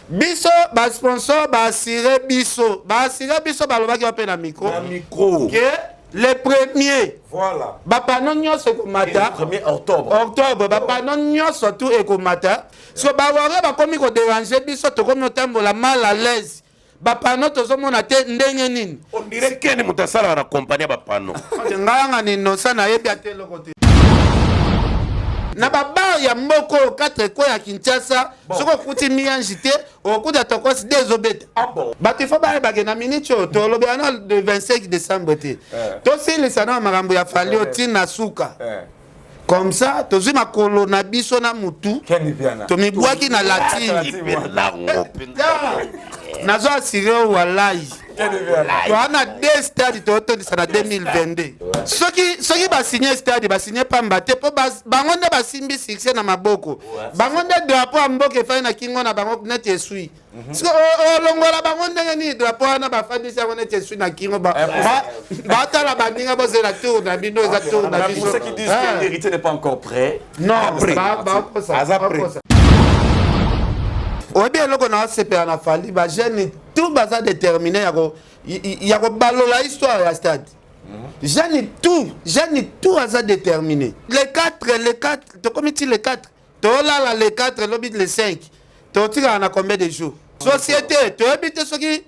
Biso basponsor baasire biso, baasire biso, balobaki wa mpe na micro, na micro ke le premier, voilà, bapano nyonso ekomata. Premier octobre. Octobre, bapano nyonso tu ekomata. So bawario bakomi kodéranger biso, tokomi otambola mal à l'aise, bapano tozomona te ndenge nini. On dirait kene moto asalaka na kompani ya bapano. Ngai yanga ni innocent, nayebi ate eloko te. Na babar ya mboka oyo, 4 coin ya Kinshasa, soki okuti miange te, okuta Tokos de ezobeta. Bato ifo bayebake na minute oyo tolobi wana, le 25 décembre te, tosilisa na makambo ya Fally otina suka. Comme ça tozwi makolo na biso na mutu, tomibwaki na latine. Nazo assurer oyo, walai, toa na deux stade tootondisa na 2022. Soki basigne stade, basigne pamba te, mpo bango nde basimbi succès na maboko, bango nde drapeau ya mboka efai na kingo na bango neti esui. Soki olongola bango ndenge nini drapeau wana, bafandisi yango neti esui na kingo, batala baninga, bozela tour na bino, eza tour na biso. Pour ceux qui disent que l'héritier n'est pas encore prêt. Non, bakosa. Oyebi eloko na osepela na Fally, bajeune tout baza déterminé ya kobalola histoire ya stade. Jeune tout, jeune tout aza déterminé. Le 4, le 4, tokomi ti le 4, tolala le 4, lobi le 5, totikala na combien de jours? Société toyebi te soki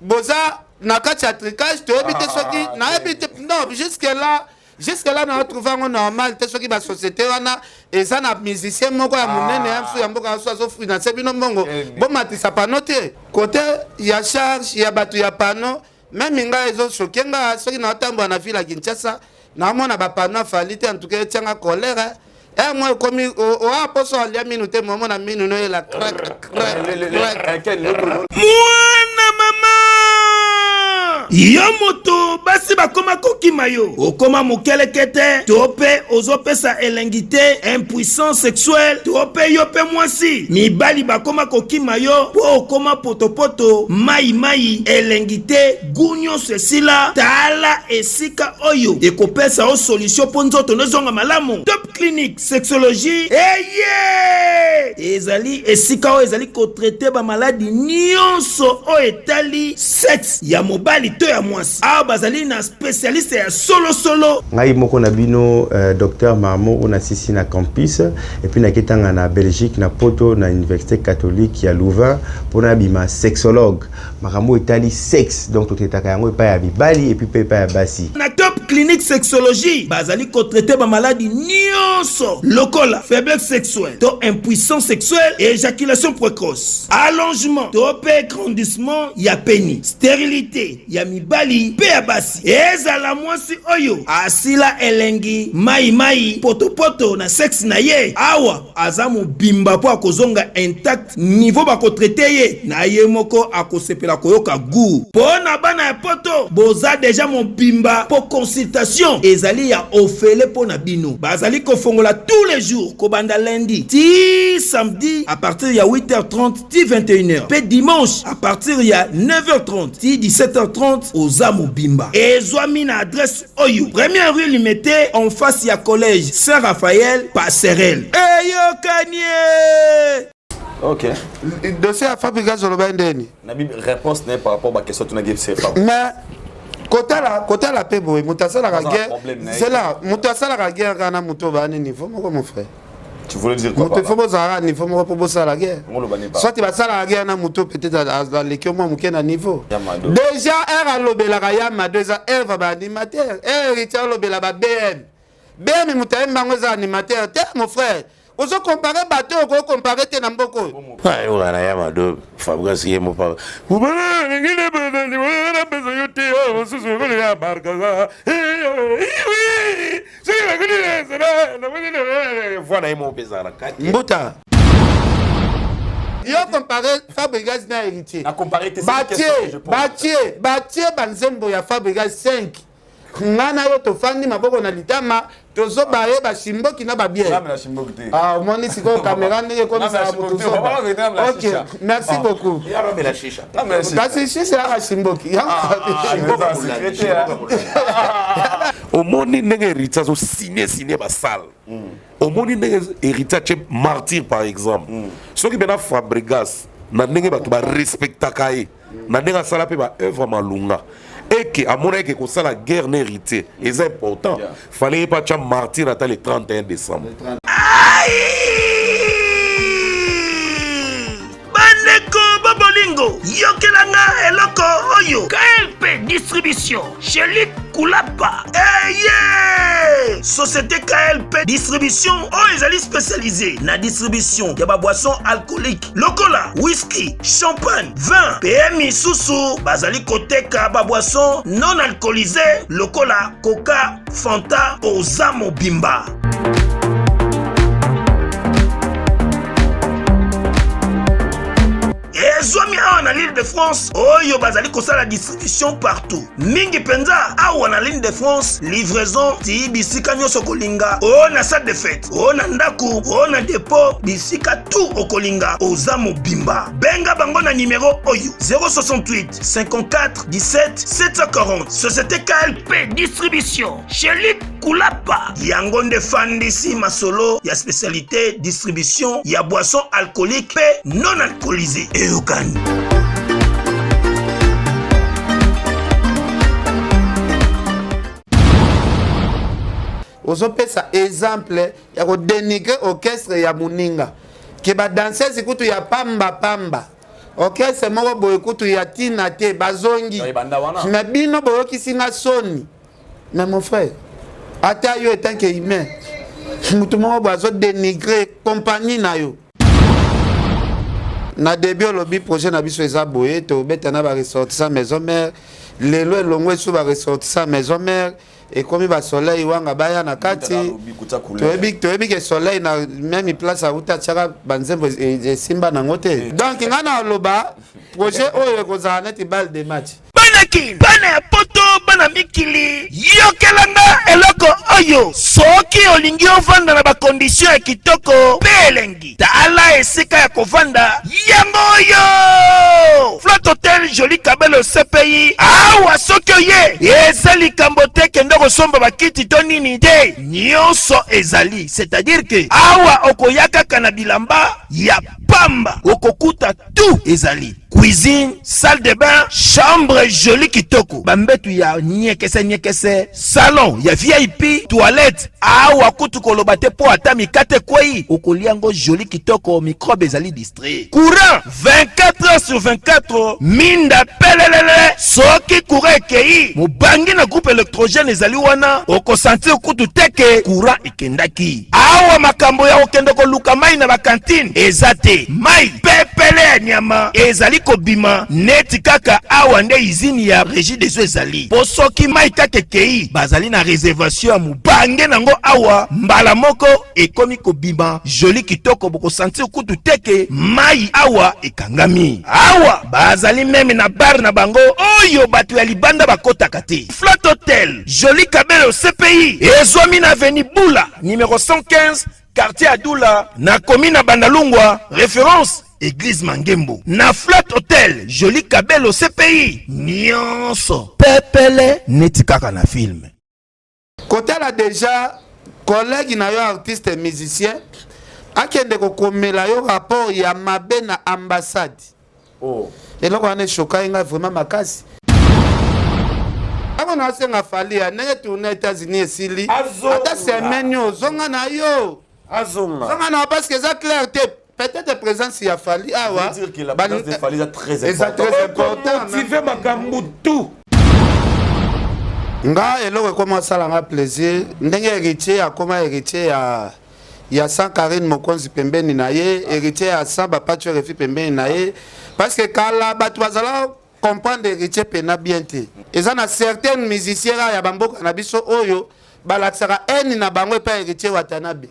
boza na kati ya tricage, toyebi te soki, nayebi te. Non, jusque là, jusque là na retrouve yango normal te. Soki basociété wana eza na musicien moko ya monene ya mosusu ya mboka mosusu azofinancer bino mbongo, bomatisa pano te. Kote ya charge ya bato ya pano, même ngai ezochoquer nga. Soki naotambola na ville ya Kinshasa, naomona bapano afali te, en tout cas etianga colère. E mo ekomi oa poso alia minu te, momona minu noyela crac crac crac. Mwana mama, yo moto basi bakoma kokima yo, okoma mokeleke te, to mpe ozopesa elengi te, impuissance sexuelle, to mpe yo mpe mwasi mibali bakoma kokima yo mpo okoma potopoto, mai-mai, elengi te, gu nyonso esila. Tala esika oyo ekopesa yo solution mpo nzoto nozonga malamu. Top Clinique Sexologie eye ezali esika oyo ezali kotraiter bamaladi nyonso oyo etali sexe ya mobali to ya mwasi. Awa bazali na spécialiste ya solosolo. Ngai moko na bino, Dr Marmo, oyo nasisi na campus et puis naketanga na Belgique, na Poto, na Université catholique ya Louvain, mpona bima sexologue. Makambo oyo etali sexe, donc totraitaka yango epai ya mibali et puis mpe epai ya basi. Na Top Clinique Sexologie bazali kotraiter bamaladi nyonso lokola faiblesse sexuelle to impuissance sexuelle, éjaculation précoce, allongement to mpe agrandissement ya pénis, stérilité ya mibali mpe ya basi. Ezala mwasi oyo asila elengi, mai-mai, potopoto na sexe na ye, awa aza mobimba mpo akozonga intact. Niveau bakotraiter ye na ye moko, akosepela koyoka goût. Mpo na bana ya Poto, boza déjà mobimba mpo consultation ezali ya ofele mpo na bino. Bazali kofongola tous les jours, kobanda lundi ti samedi à partir ya 8h30 ti 21h, mpe dimanche à partir ya 9h30 ti 17h30. Oza mobimba. Ezwami na adresse oyo: première rue Limete, en face ya collège Saint Raphaël, Passerelle. Eyokani. Ok. Dossier ya Fabregas, oloba ndeni? Nabi réponse na ye par rapport baquestion tunaki sefa. Mais kotala mpe boye, moto asalaka Aza na guerre problème na ye. Zela, moto asalaka guerre kaka na moto bani niveau moko, mon frère. Tu voulais dire quoi? Moto ifo bozalaka niveau moko mpo bosala guerre. Ngoloba ni ba. Soit basalaka guerre na moto, peut-être aleki yo mwa moke na niveau. Ya Mado. Déjà ere alobelaka ya Mado, eza eve baanimateur. Ere Héritier alobela ba BM BM, moto ayemba yango eza animateur te. Mon frère, ozocomparer bato oyo, okocomparer te na mboka oyo. Oyo na ya Mado, Fabregas ye mopa napesa yo te, oyo mosusu ya barkaza voi na ye moko mpe ezala na kati. Mbuta, yo compare Fabregas na Héritier. Na comparer te, c'est une batie question que je pose. Batie banzembo ya Fabregas 5, nga na yo tofandi maboko na litama, tozobaye bashimboki na babiere. Ngambe na shimboki te. Ah, omoni sikoyo kamera ndenge ekomisaka Ngambe na motu shimboki te. zoba. Baba, ngambe na Ok, shisha. merci beaucoup. Yaromela shisha. Ngambe na shisha. Kasi shisha yaka shimboki. Eza secrétaire. Omoni ndenge Héritier azosigne signe basale, omoni ndenge Héritier atie Martyr par exemple. Soki mpena Fabregas Na ndenge bato barespectaka ye, na ndenge asala mpe baœuvre malunga, eke amonaki ke kosala guerre na Héritier eza important. Fallait ye mpe atya martyr ata le 31 décembre. Bandeko babolingo, yokelanga eloko oyo. KLP Distribution, Shelik Kulapa eye société KLP Distribution oyo ezali spécialisé na distribution ya baboisson alcoolique lokola whisky, champagne, vin mpe misusu. Bazali koteka baboisson non alcoolisé lokola coca, fanta. Oza mobimba. Ezwami awa na l'Île de France oyo bazali kosala distribution partout, mingi mpenza awa na l'Île de France, livraison ti bisika nyonso okolinga, oyo na salle de fête, oyo na ndako, oyo na dépôt, bisika tout okolinga. Oza mobimba, benga bango na nimero oyo: 068 54 17 740. Société KLP Distribution, Shelik Kulapa, yango nde fandisi masolo ya spécialité distribution ya boisson alcoolique mpe non alcoolisé. Eyokani. Ozopesa exemple ya kodénigrer orchestre ya moninga, ke badanseuse kutu ya pamba pamba, orchestre moko boye kutu ya ntina te, bazongi. Ebanda wana. Mais bino boyokisi nga soni. Mais mon frère, ata yo en tant que humain, mutu moko boye azodénigrer compagnie na yo. Na début olobi projet na biso eza boye, tobeta na baressortissant Maison Mère. Lelo elongo esu baressortissant Maison Mère, ekomi basoleil wanga baya na kati. Toyebi ke soleil na même place auta atiaka banzembo esimba nango te. Donc ngai na oloba projet oyo ekozala neti balle de match. Bana Kini, bana ya Poto, bana mikili, yokelanga eloko oyo. Soki olingi ovanda na bacondition ya kitoko mpe elengi, tala esika ya kovanda yango oyo: Flat Hotel Joli Kabelo CPI. Awa soki oye, eza likambo te kende kosomba bakiti to nini te, nyonso ezali. C'est-à-dire ke awa okoya kaka na bilamba ya pamba, okokuta tout ezali: cuisine, salle de bain, chambre joli kitoko, bambetu ya nyekese nyekese, salon ya VIP, toilette. Awa kutu koloba te, mpo ata mikate ekwei, okolia yango joli kitoko, microbe ezali distrait. Courant 24 heures sur 24, minda pelelele. Soki courant ekei, mobangi na groupe électrogène ezali wana, okosentir kutu te ke courant ekendaki. Awa makambo ya kokende koluka mai na bacantine eza te. Mai pepele ya nyama ezali kobima neti kaka awa nde usine ya Régie des eaux ezali. Mpo soki mai kaka ekei, bazali na réservation ya mobange nango awa, mbala moko ekomi kobima joli kitoko, bokosentir kutu te ke mai awa ekangami. Awa bazali même na bar na bango oyo bato ya libanda bakotaka te. Flat Hotel Joli Kabelo CPI ezwami na avenue Bula numéro 115, quartier Adula, na commune na Bandalungwa, référence église Mangembo. Na Flat Hotel Joli Kabelo CPI, nyonso pepele neti kaka na film. Kotala déjà collègue na yo artiste musicien akende kokomela yo rapport ya mabe na ambassade. Oh. Eloko wana eshokai ngai vraiment makasi. Ntango nasenga Fally ya ndenge tournée États-Unis esili, Azonga. ata semaine oyo, ozonga na yo. Azonga. Zonga na yo, parce que eza clair te, peut-être présence ya Fally awa. Dire que la présence de Fally est très Eza importante. très important. Motive makambo tout. Nga eloko ekoma osala nga plaisir, ndenge Héritier akoma héritier ya sans Karine Mokonzi pembeni na ye, héritier ya sans Bapacho Refi pembeni na ye, parce que kala bato bazala comprendre Héritier pena bien te. Eza na certaines musiciens kaka ya bamboka na biso oyo balakisaka haine na bango epai Héritier Watanabe.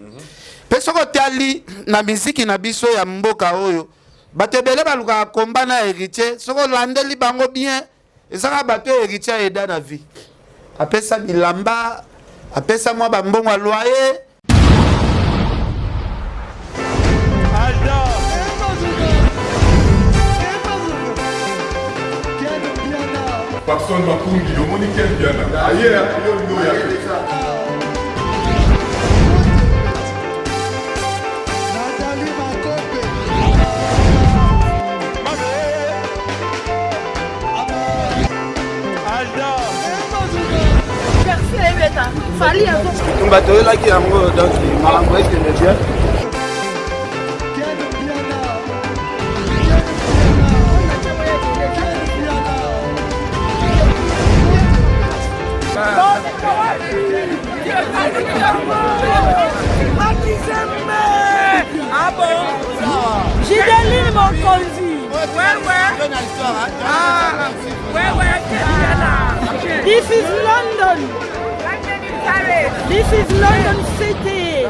Mpe soki otali na miziki na biso ya mboka oyo, bato ebele balukaka komba na Héritier. Soki olandeli bango bien, ezaka bato oyo Héritier aida na vie, apesa bilamba, apesa mwa bambongo ya loyer. Papson Makungi, omoni Ken Mpiana aye yo olingi oya te. Nathalie Makope. Fally azo Tumba toyelaki yango donc makambo ekende bien. Gideline Mokonzi. This is London. This is London City.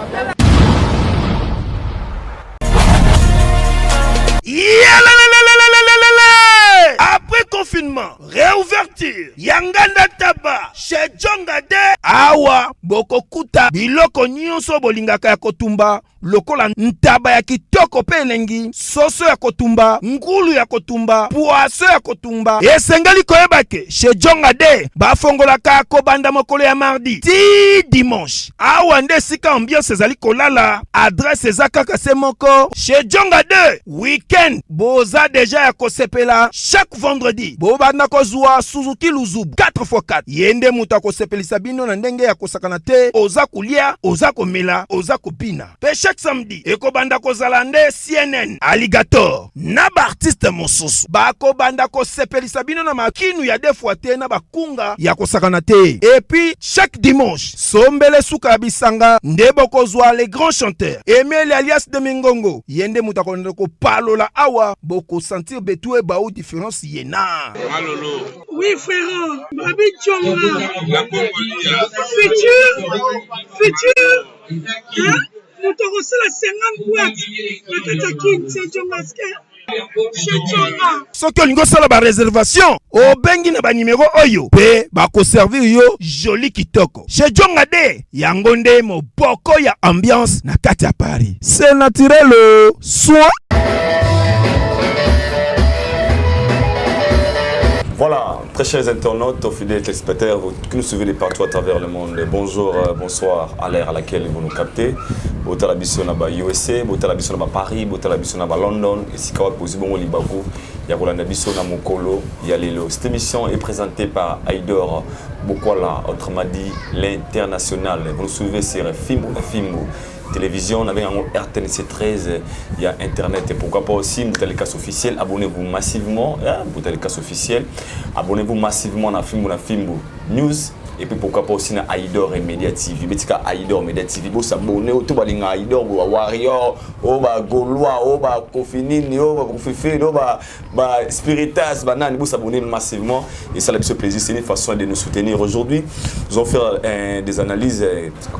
Yalalalalalalalala! Après confinement, réouverture ya nganda taba chez Djonga de awa bokokuta biloko nyonso bolingaka ya kotumba lokola ntaba ya kitoko mpe elengi, soso ya kotumba, ngulu ya kotumba, poisson ya kotumba. Esengeli koyeba ke chez Djonga de bafongolaka kobanda mokolo ya mardi ti dimanche. Awa nde esika ambiance ezali kolala. Adresse eza kaka se moko chez Djonga 2. Weekend boza deja ya kosepela. Chaque vendredi bobanda kozwa Suzuki Luzubu 4x4. Ye nde moto akosepelisa bino na ndenge ya kosakana te. Oza kolia, oza komela, oza kobina. Pe chaque samedi ekobanda kozala nde CNN Alligator na baartiste mosusu bakobanda kosepelisa bino na makinu ya deux fois te na bakunga ya kosakana te. Et puis chaque dimanche sombele suka ya bisanga nde bokozwa les grands chanteurs Emile alias de Mingongo, ye nde moto akolanda kopalola awa, bokosentir betu ebau différence ye na Oui frérot, Babi Djonga. Futur, futur, hein? Moto akosala 50 boîte na kati ya Kin, c'est Djonga chez Djonga. Soki olingi osala bareservation, obengi na banimero oyo mpe bakoservir yo joli kitoko. Chez Djonga de yango nde moboko ya ambiance na kati ya Paris. C'est naturel soin. Voilà, très chers internautes, fidèles téléspectateurs, vous qui nous suivez de partout à travers le monde, bonjour, bonsoir à l'heure à laquelle vous nous captez. Botala biso na ba USA, botala biso na ba Paris, botala biso na ba London, esika wapi bozwi bongo libaku ya kolanda biso na mokolo ya lelo. Cette émission est présentée par Aïdor Bokwala, autrement dit l'international. Vous nous suivez sur Fimbo na Fimbo télévision, on avait un RTNC 13, il y a Internet et pourquoi pas aussi Moutalikas officiel. Abonnez-vous massivement, hein, Moutalikas officiel. Abonnez-vous massivement na Fimbo na Fimbo News. Et puis pourquoi pas aussi na Aïdor et Media TV. Betika Aïdor Media TV, bo s'abonner au tout balinga Aïdor, bo Warrior, o ba Gaulois, o ba Kofinini, o ba Kofifi, o ba ba Spiritas, ba nani, bo s'abonner massivement et ça la plaisir, c'est une façon de nous soutenir. Aujourd'hui, nous allons faire des analyses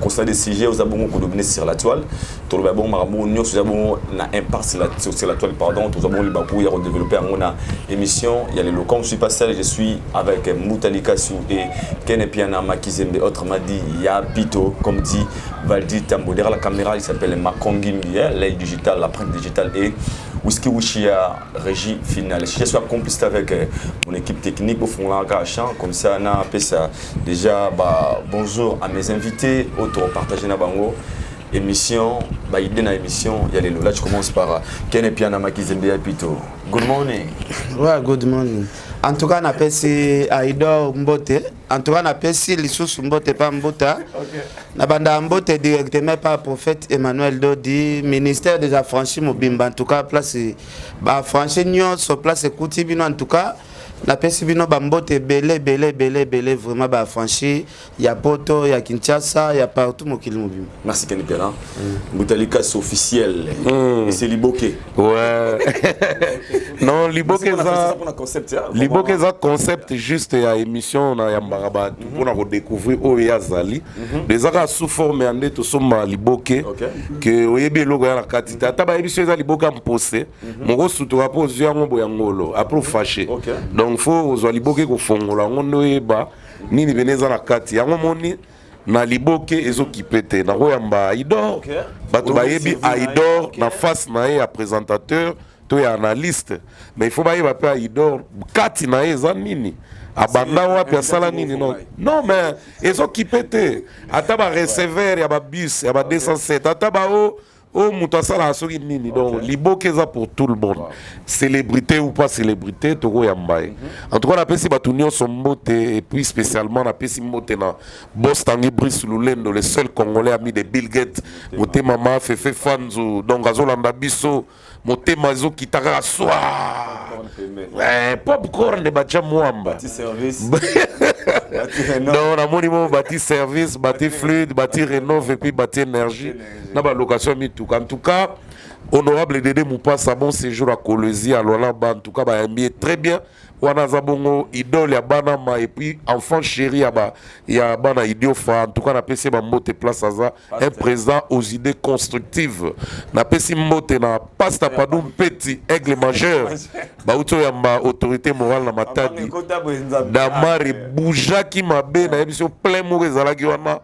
concernant des sujets aux abonnés qu'on domine sur la toile. Tout le bon marabout, nous avons un impact sur la toile, pardon, tout le bon il y a développé une émission, il y a les locaux, je suis pas seul, je suis avec Moutalika Sou et Ken Piana Makizembe, autrement dit, Ya Pito, comme dit Valdi Tambo. Derrière la caméra, il s'appelle Makongi Mbiye, l'œil digital, l'empreinte digitale et Whisky Wushia, régie finale. Je suis complice avec mon équipe technique au fond là, comme ça, on a appelé ça. Déjà, bah, bonjour à mes invités, autour partager na bango. Émission, bah, idée na émission, il y a les lots. Là, tu commences par Ken Piana Makizembe ya Pito. Good morning. Ouais, good morning. En tout cas, napesi Aïdor Mbote. En tout cas, napesi lisusu Mbote pa Mbota. Na banda Mbote directement par prophète Emmanuel Dodi, ministère des affranchis mobimba. En tout cas, place ba affranchis nyonso place ekuti bino. En tout cas, napesi bino ba Mbote ebele ebele ebele ebele, vraiment ba affranchis ya Poto, ya Kinshasa, ya partout mokili mobimba. Merci Ken Piana. Moutalika c'est officiel. Et c'est Liboke. Ouais. Non, Liboke Merci pour la ça. précision, pour la concept, hein. Liboke eza concept juste ya émission na ya mbaka bato mpona kodécouvrir oyo ye azali. Eza kaka sous forme ya nde tosomba liboke ke oyebi eloko ya na kati te, ata bayebi so eza liboke ya mpose moko sutuka mpo ozwi yango boya ngolo après ofashe. Donc faut ozwa liboke kofongola yango nde oyeba nini pene eza na kati yango. Moni na liboke ezokipe te, nakoyamba Aidor. Bato bayebi Aidor na face na ye ya présentateur to ya analyste, mais il faut bayeba mpe Aidor kati na ye eza nini, abanda wapi, asala nini. Non, non, mais ezokipe te, ata bareceveur ya babus ya ba 207, ata bao. Oyo moto asalaka soki nini. Donc liboke eza pour tout le monde, célébrité ou pas célébrité, tokoyamba ye. En tout cas, napesi bato nyonso mbote, et puis spécialement napesi mbote na boss Tangi Brice Lulendo, le seul Congolais ami de Bill Gates. Motema ma Fefe Fanzu, donc azolanda biso, motema ezokita kaka swa. Popcorn batya mwamba. Petit service. Donc namoni mo bati service, bati fluide, bati rénove et puis bati énergie na balocation ya mituka. En tout cas, honorable Dede Mupasa, bon séjour à Kolwezi, à Lualaba. En tout cas, bayambi ye très bien. Wana aza bongo idole ya bana ma et puis enfant chéri ya bana Idiofa. En tout cas, napesi ye bambote place aza, un président aux idées constructives. Napesi mbote na pasta Padu Mpeti, aigle majeur. Bauti oyamba autorité morale na Matadi. Damar ebougeaki mabe, nayebi so plein moko ezalaki wana.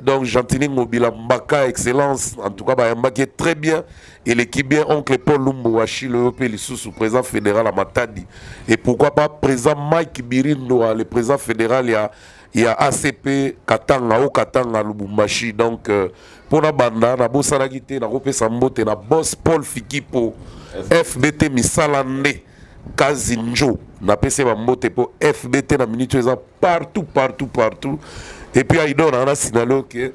Donc Gentini Ngobila Mbaka, excellence, en tout cas bayambaki ye très bien, eleki bien. Oncle Paul Lumbu Wachile oyo mpe lisusu président fédéral ya Matadi, et pourquoi pas président Mike Birindoa, le président fédéral ya ACP Katanga o Katanga Lubumbashi. Donc mpona banda nabosanaki te, nakopesa mbote na boss Paul Fikipo, FBT misala nde kazi njo. Napesi ye bambote mpo FBT na minute oyo eza partout, partout, partout. Et puis aido na na oke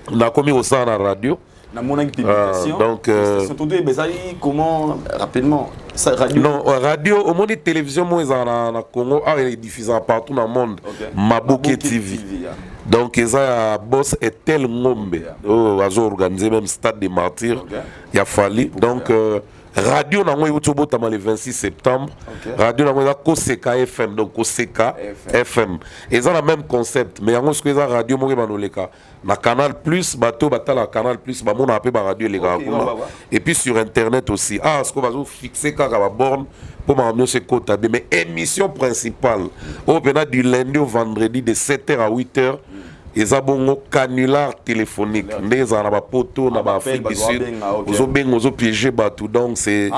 nakomi kosala na radio. Namonaki publication. Ah, donc, Surtout ezali comment, rapidement, ça, radio? Non, radio, omoni télévision moko ezala na Congo awa, ediffusaka partout na monde. Maboke Maboke TV. TV, yeah. Donc eza ya boss Etel Ngombe oyo azoorganiser même Stade des Martyrs ya Fally. Donc radio nango euti obotama le 26 septembre. Radio nango eza Koseka FM. Donc Koseka FM. FM eza na même concept, mais yango soki eza radio moko ebanda oleka na Canal Plus, bato batalaka Canal Plus bamonaka mpe baradio elekaka kuna. Et puis sur internet aussi. Ah, sikoyo bazofixe kaka baborne mpo makambo nyonso ekota bien. Mais émission principale oyo mpena du lundi au vendredi de 7h à 8h eza bongo canular téléphonique, nde ezala na bapoto na Ah, baAfrique du bato Sud. babenga, ok. Ozobenga, ozopiége bato. Donc c'est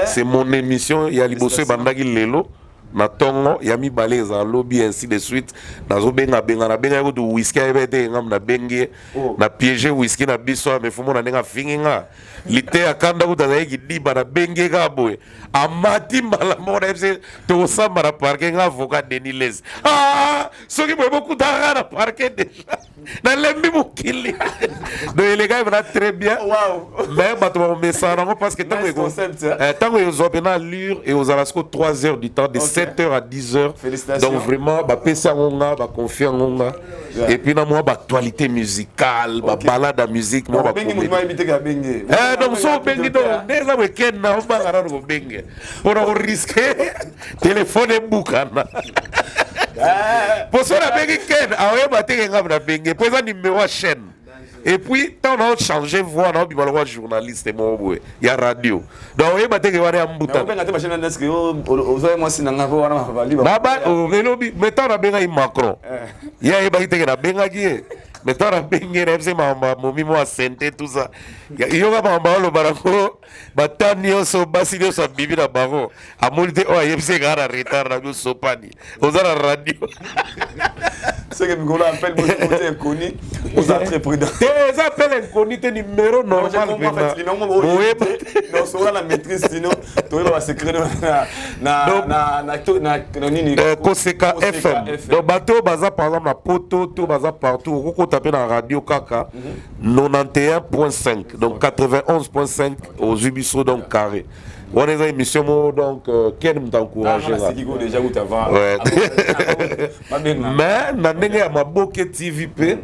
c'est mon émission ya liboso. Ebandaki lelo na ntongo, ya mibale ezala lobi, ainsi de suite. Nazobengabenga, nabengaki kutu Whisky, ayeba ete ngamu nabengi ye. Na piége Whisky na biso ame fumo na ndenge afingi nga lite akanda kutu azalaki kidiba. Nabengi ye kaka boye, amati mbala moko na yebisi tokosamba na parquet, nga avocat Denis Les. Ah, soki boye bokutaka kaka na parquet, déjà nalembi mokili. Donc elekaki mpena très bien. Mais bato bakomesana nango parce que ntango Nice concept, hein. Ntango ezwa mpena allure, eozala siko 3 heures du temps, de 7 heures à 10 heures. Félicitations. Donc vraiment bapesi yango nga, baconfie yango nga. Et puis na mwa baactualité musicale, babalade ya musique, mwa Obengi moto bacomédie. ayebi te ke abengi ye. Donc so obengi, donc nde eza weekend na obanga nano kobenge mpona korisquer téléphone ebukana, po so nabengi Ken, aoyeba teke ngambo nabenge mpo eza numéro ya chaîne. Et puis ntango naochange voix, naobima lokwa journaliste moko boye ya radio, donc oyeba teke wana ya mbuta. Obenga te machine eske ozoya mwasi na nga mpo wana bali. Elobi, mais ntango nabengaki Macron, ye ayebaki teke nabengaki ye. Mais ntango nabengi ye, nayebisi makambo ya momi mo asente, tout ça. Yoka makambo aloba nango, bata nyonso, basi nyonso abibi na bango, amoni te oyo ayebisi kaka na retard na biso sopani oza na radio. Seke mikolo appel bote inconnu, oza très prudent. Te, eza appel inconnu te, numéro normal mpenza. Boyeba sola na maîtrise, sinon toyeba basecret na nini. Koseka FM. Donc bato oyo baza par exemple na poto to baza partout, okokota mpe na radio kaka 91.5, donc 91.5 ozwi biso. Donc carré wana eza émission moko. Donc Ken moto encourage nga, mais na ndenge ya Maboke TV mpe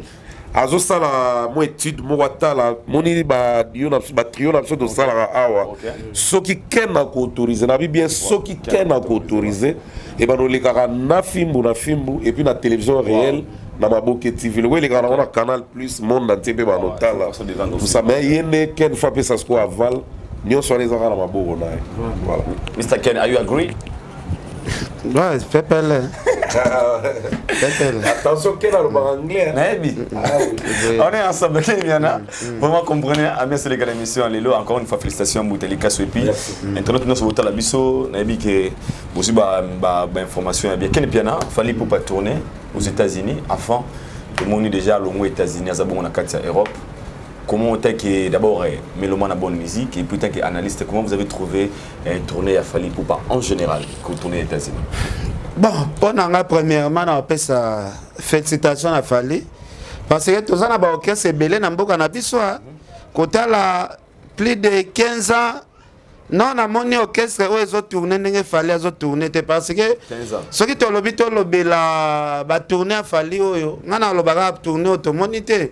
azosala mo étude moko, atala moni badio na biso, batrio na biso tosalaka awa. Soki Ken akoautoriser na bi bien, soki Ken akoautoriser, ebanda olekaka na fimbu na fimbu et puis na télévision réelle na Maboke TV, loko elekaka nango na Canal Plus monde entier mpe banotala, tout ça. Mais ye nde Ken fa apesa sikoyo aval, nyonso wana ezaka na maboko na ye. Voilà. Mr Ken, are you agree? Ouais, pepele. Pepele. Attention, Ken alobaka anglais. Nayebi. On est ensemble, Ken Viana. Vraiment, comprenez, amia c'est les émission lelo. Encore une fois, félicitations Bouteli Kasso et puis internet nous botala biso, nayebi ke bosi ba information ya bien. Ken Piana, Fally Ipupa tourner aux États-Unis, enfin, le monde déjà longo États-Unis, aza bongo na kati ya Europe. Comment tant que d'abord mélomane à bonne musique et puis tant qu'analyste, comment vous avez trouvé un tournée ya Fally Ipupa en général, que tournée aux États-Unis? Bon, mpo na nga, premièrement na bapesa félicitation na Fally parce que toza na baorchestre ebele na mboka na biso. Kotala plus de 15 ans, non, namoni orchestre oyo ezotourne ndenge Fally azotourne te, parce que soki tolobi, tolobela batournée ya Fally oyo, ngai nalobaka tournée oyo tomoni te.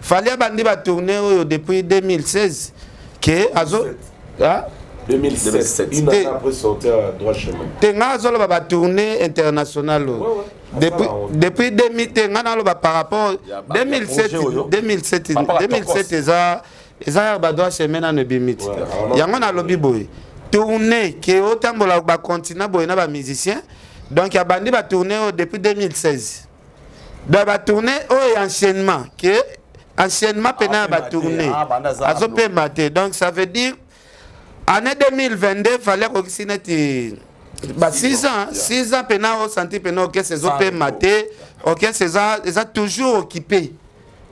Fally abandi batournée oyo depuis 2016 ke azo 2007, une année après sortir à droit chemin. Te, ngai azoloba batournée internationale oyo depuis 2000 te. Ngai naloba par rapport 2007, 2007, 2007 eza ya badroit chemin nano ebimi te. Yango nalobi boye, tournée ke otambola bacontinent boye na bamusicien, donc abandi batournée oyo depuis 2016. Donc batournée oyo enchaînement, ke enchaînement mpena ya batournée, azopema te. Donc ça veut dire année 2022 Fally akokisi neti ba 6 ans, 6 ans mpena osanti mpena orchestre ezopema te, orchestre eza toujours occupé.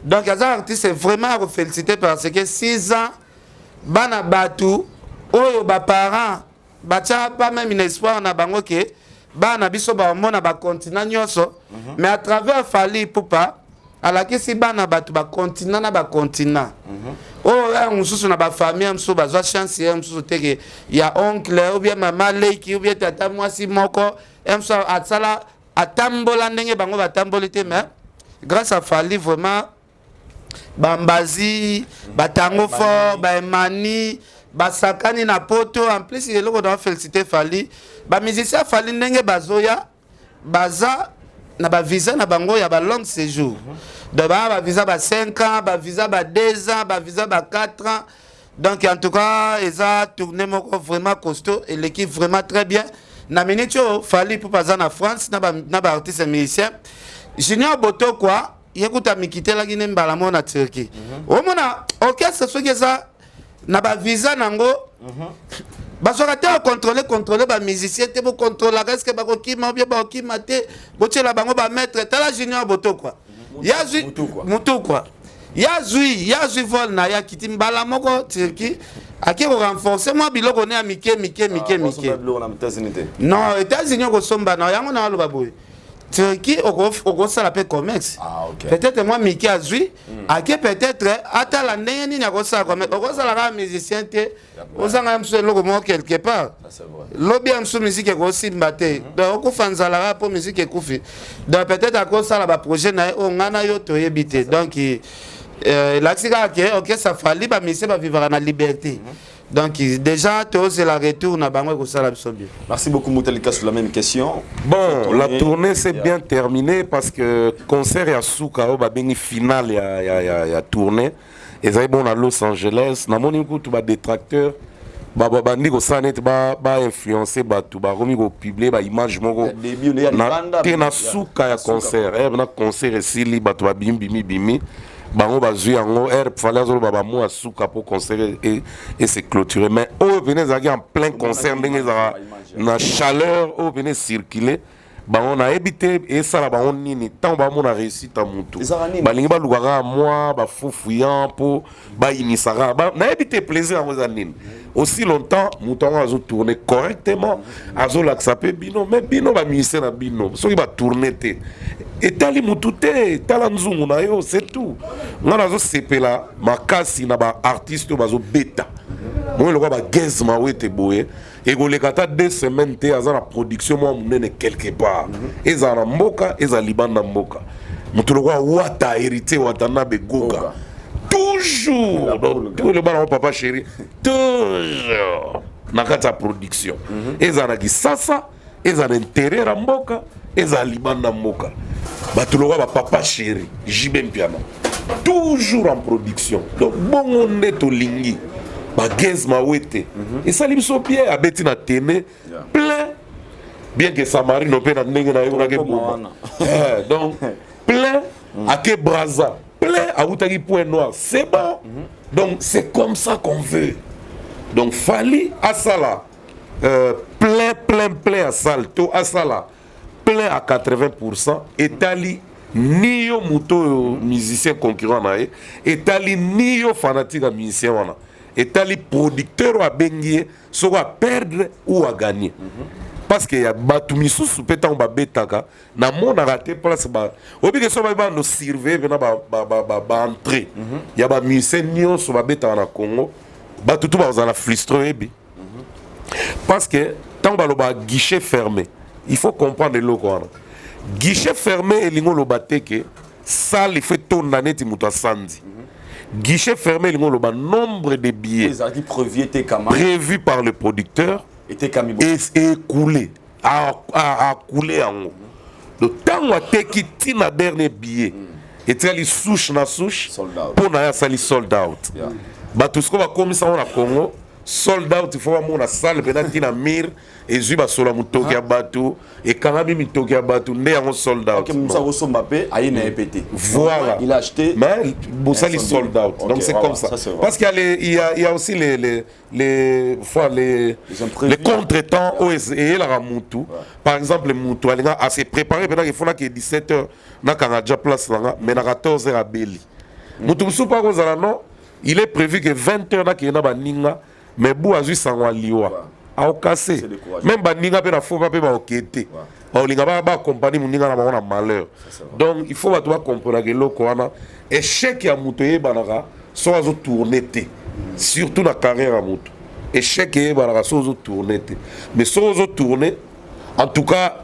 Donc aza artiste vraiment ya koféliciter parce que 6 ans, bana bato oyo baparent batia pas même une espoir na bango ke bana biso bamona bacontinent nyonso, mais à travers Fally Ipupa alakisi bana bato bacontinent na bacontinent oyo ya mosusu na bafamille mosusu bazwa chance ye mosusu te ke ya oncle ou bien mama leki ou bien tata mwasi moko ye mosusu asala atambola ndenge bango batamboli te. Mais grâce à Fally, vraiment bambazi batango fort, baemani basakani na poto. En plus, eloko na félicité Fally, bamusicien Fally ndenge bazoya, baza na bavisa na bango ya balong séjour. Donc baa bavisa ba 5 ans, bavisa ba 2 ans, bavisa ba 4 ans. Donc en tout cas eza tournée moko vraiment costaud, eleki vraiment très bien. Na minute oyo Fally mpo baza na France na baartiste musicien Junior Botokwa, ye kuta mikitelaki ne mbala moko na Turquie. Omona orchestre soki eza na bavisa nango, bazwaka te bacontrôle, contrôle bamusicien te, bocontrôlaka est-ce bakokima ou bien bakokima te, botiela bango bamaître. Tala Junior Botokwa, yazwi Mutukwa, yazwi vol na ye, akiti mbala moko Turquie, ake korenforce mwa biloko ne ya mike mike mike mike. Non, États-Unis okosomba na yango na aloba boye, Turquie okosala mpe commerce. Peut-être mwa mike azwi, ake peut-être atala ndenge nini akosala commerce. Okosala kaka musicien te, ozanga ya mosusu eloko moko quelque part. Lobi ya mosusu musique ekosimba te, donc okufa nzala kaka mpo musique ekufi. Donc peut-être akosala baprojet na ye oyo ngai na yo toyebi te. Donc elakisi kaka ke orchestre Fally, bamusicien bavivaka na liberté. Donc déjà tozela retour na bango, ekosala biso bien. Merci beaucoup. Moutalika, sur la même question. Bon, la tournée s'est bien terminée parce que concert ya suka oyo babengi finale ya tournée ezali bon na Los Angeles. Namoni kutu badétracteur bandi kosala neti bainfluence bato, bakomi kopublier baimage moko te na suka ya concert. Ere na concert esili, bato babimi bimi bimi, bango bazwi yango ere Fally azoloba bamo ya suka mpo concert ese clôturer. Mais oyo pene ezalaki en plein concert, ndenge ezalaka na chaleur oyo pene circule, bango nayebi te esala bango nini. Ntango bamona réussite ya motu, balingi baluka kaka mwa bafaux-fuyant mpo bayinisaka. Nayebi te plaisir yango eza nini. Aussi longtemps moto yango azotourne correctement, azolakisa mpe bino, mais bino bamusicien na bino soki batourne te, etali motu te, etala nzungu na yo, c'est tout. Nga nazosepela makasi na baartiste oyo bazobeta moi lokola bagaz mawete boye, ekoleka ata 2 semaines te, aza na production mwa monene quelque part, ezala na mboka, ezala libanda mboka. Moto lokola Wata, Héritier Watanabe Goga, toujours eloba nango papa chéri, toujours na kati ya production, ezala na Kisasa, ezala na intérieur ya mboka, ezala libanda mboka. Bato lokola bapapa chéri JB Mpiana, toujours en production. Donc bongo nde tolingi bagaz mawete, esali biso bien, abeti na tene plein, bien que Samarino mpe na ndenge na ye kunaki eboma. Donc plein ake Braza, plein awutaki Point Noir, c'est bon. Donc c'est comme ça qu'on veut. Donc Fally asala plein plein plein ya salle to asala plein à 80, etali. Ni yo moto oyo musicien concurrent na ye, etali ni yo fanatique ya musicien wana, etali producteur oyo abengi ye soko aperdre ou agagner. Parce que ya bato misusu mpe, ntango babetaka, namonaka te place ba oyebi ke so bayi bando surveiller mpena baentrée ya bamusicien nyonso babetaka na Congo, bato tu bazala frustré, oyebi, parce que ntango balobaka guichet fermé, il faut comprendre eloko wana. Guichet fermé elingi oloba te ke salle il faut etonda neti moto asandi. Guichet fermé elingi oloba nombre de billets ezalaki prévu etekama prévu par le producteur etekami. Écoulé, akule yango. Donc ntango ateki ntina dernier billet, etikali souche na souche. Sold out. Mpo na ye asali sold out. Bato sikoyo bakomisa ngo na Congo sold out, il faut bamona salle mpena ntina mire ezwi basola motoki ya bato, ekangami mitoki ya bato, nde yango sold out. Ok, mosu akosomba mpe aye na ye mpe te. Voilà. Il a acheté. Mais bosali Un sold out. Ok, Donc c'est voilà, comme ça. ça, c'est vrai. Parce qu'il y a les, il y a aussi les, fois, Les imprévus. Les contretemps oyo eyelaka mutu. Par exemple, mutu alinga ase préparé mpena ke fona ke 17 heures nakanga ja place nanga, mais na 14 heures abeli. Mutu mosusu mpo akozala non, il est prévu que 20 heures nakende na baninga, mais bu azwi sango ya liwa, aokase. C'est décourageant. Même baninga mpe na fopa mpe baoke te, baolinga baaccompagne moninga na bango na malheur. Donc il faut bato bacomprenaka eloko wana. Échec ya moto eyebanaka soki azotourne te, surtout na carrière ya moto. Échec eyebanaka soki ozotourne te, mais soki ozotourne, en tout cas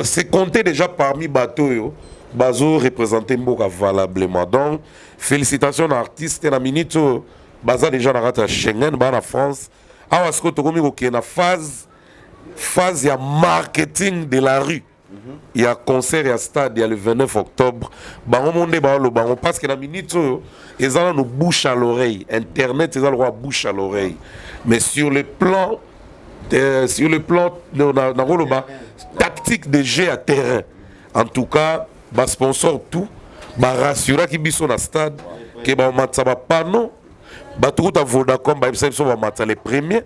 c'est compté déjà parmi bato oyo bazoreprésente mboka valablement. Donc félicitations na artiste. Na minute oyo baza déjà na kati ya Schengen, baa na France awa. Sikoyo tokomi kokende na phase ya marketing de la rue ya concert ya stade ya le 29 octobre. Bango mo nde baoloba bango, parce que na minute oyo eza nano bouche à l'oreille. Internet eza lokola bouche à l'oreille, mais sur le plan nakoloba tactique de jeu à terrain, en tout cas basponsor tout barassuraki biso na stade ke baomatisa bapano. Bato kuta Vodacom bayebisa biso bamatisa les premiers,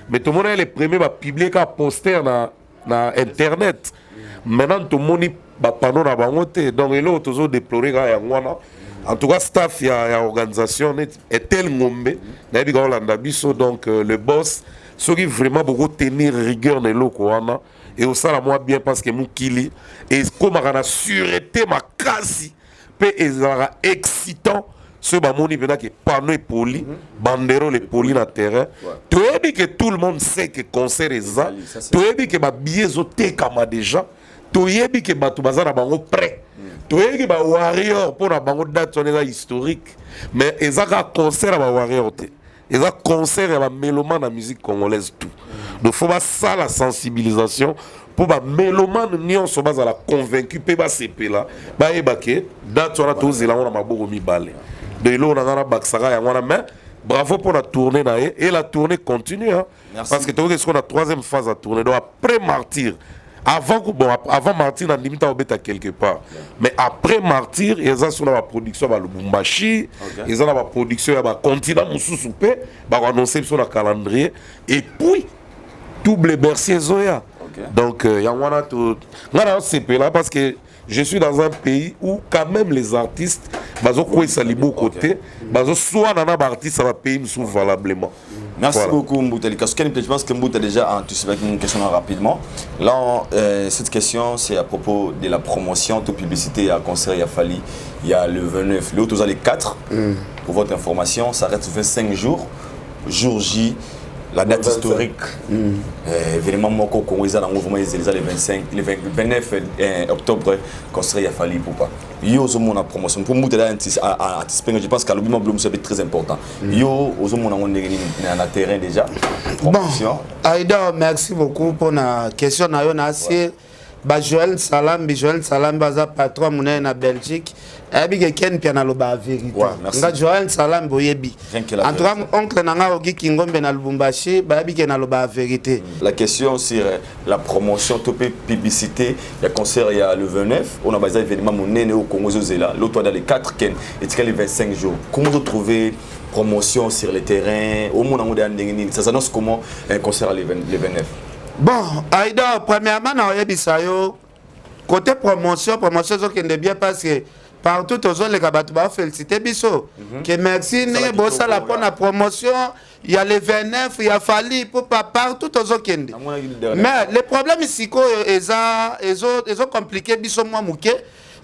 mais tomoni les premiers bapublie kaka poster na internet. Maintenant tomoni bapano na bango te. Donc eloko tozodéplore kaka yango wana. En tout cas staff ya organisation neti Etel Ngombe, nayebi ka olanda biso. Donc le boss, soki vraiment bokotenir rigueur na eloko wana, eosala mwa bien, parce que mokili ekomaka na sûreté makasi mpe ezalaka excitant soki bamoni mpena ke panneau epoli, banderole epoli na terrain. Toyebi ke tout le monde sait ke concert eza, toyebi ke babillet ezotekama déjà, toyebi ke bato baza na bango prêt, toyebi ke bawarrior mpo na bango date wana eza historique. Mais eza kaka concert ya bawarrior te, eza concert ya bamélomane na musique congolaise tout. Donc faut basala sensibilisation mpo bamélomane nyonso bazala convaincu mpe basepela, bayeba ke date wana tozela yango na maboko mibale. Donc eloko na ngai nabakisaka yango wana. Mais bravo mpo na tournée na ye, et la tournée continue, hein. Merci. Parce que tokoki sikoyo na troisième phase ya tournée. Donc après Martyr, avant, bon, avant Martyr nandimi ntango obeta quelque part, mais après Martyr eza so na baproduction ya balubumbashi, eza na baproduction ya bacontinent mosusu mpe bakoannonce biso na calendrier, et puis double Bercy ezoya. Donc yango wana to ngai naosepela, parce que je suis dans un pays où quand même les artistes bazokwesa liboko te, bazoswana na baartiste ya bapays mosusu valablement. Merci Voilà. beaucoup, Mbouta Likasu. Je pense que Mbouta déjà a anticipé une question rapidement. Là, cette question, c'est à propos de la promotion, toute publicité, il y a concert, il y a Fally, il y a le 29. L'autre, vous allez 4. Pour votre information, ça reste 25 jours. Jour J, la date 25. historique. Événement moko Congo, ils ont vraiment les 25, le 20 29 octobre, concert, il y a Fally Ipupa. Yo, ozomona promotion. Pour Mbouta, là, anticiper, je pense qu'à l'obiment Bloom, c'est très important. Yo, ozomona na terrain déjà. Bon. Promotion. Aïda, merci beaucoup pour la question na yo. Na asi ba Joël Salambi, Joël Salambi aza patron monene na Belgique, ayebi ke Ken Pia naloba ya vérité. Ouais, merci. Nga Joël Salambi oyebi. Rien que la En tout cas oncle na nga Ogi Kingombe na Lubumbashi bayebi ke naloba ya vérité. La question sur la promotion, topé publicité, il y a concert, il y a le 29, on a basé événement monene au Congo Zozela, l'autre dans les 4 Ken, et les 25 jours. Comment vous trouvez promotion sur le terrain? Au monde, ça s'annonce comment un concert le 29? Bon, Aïda, premièrement naoyebisa yo Côté promotion, promotion ezokende bien parce que partout tozoleka, bato bafélicité biso ke merci ndenge bosala mpona promotion ya le 29 ya Fally Ipupa. Partout tozokende. Mais le problème sikoyo eza ezocompliquer biso mwa moke,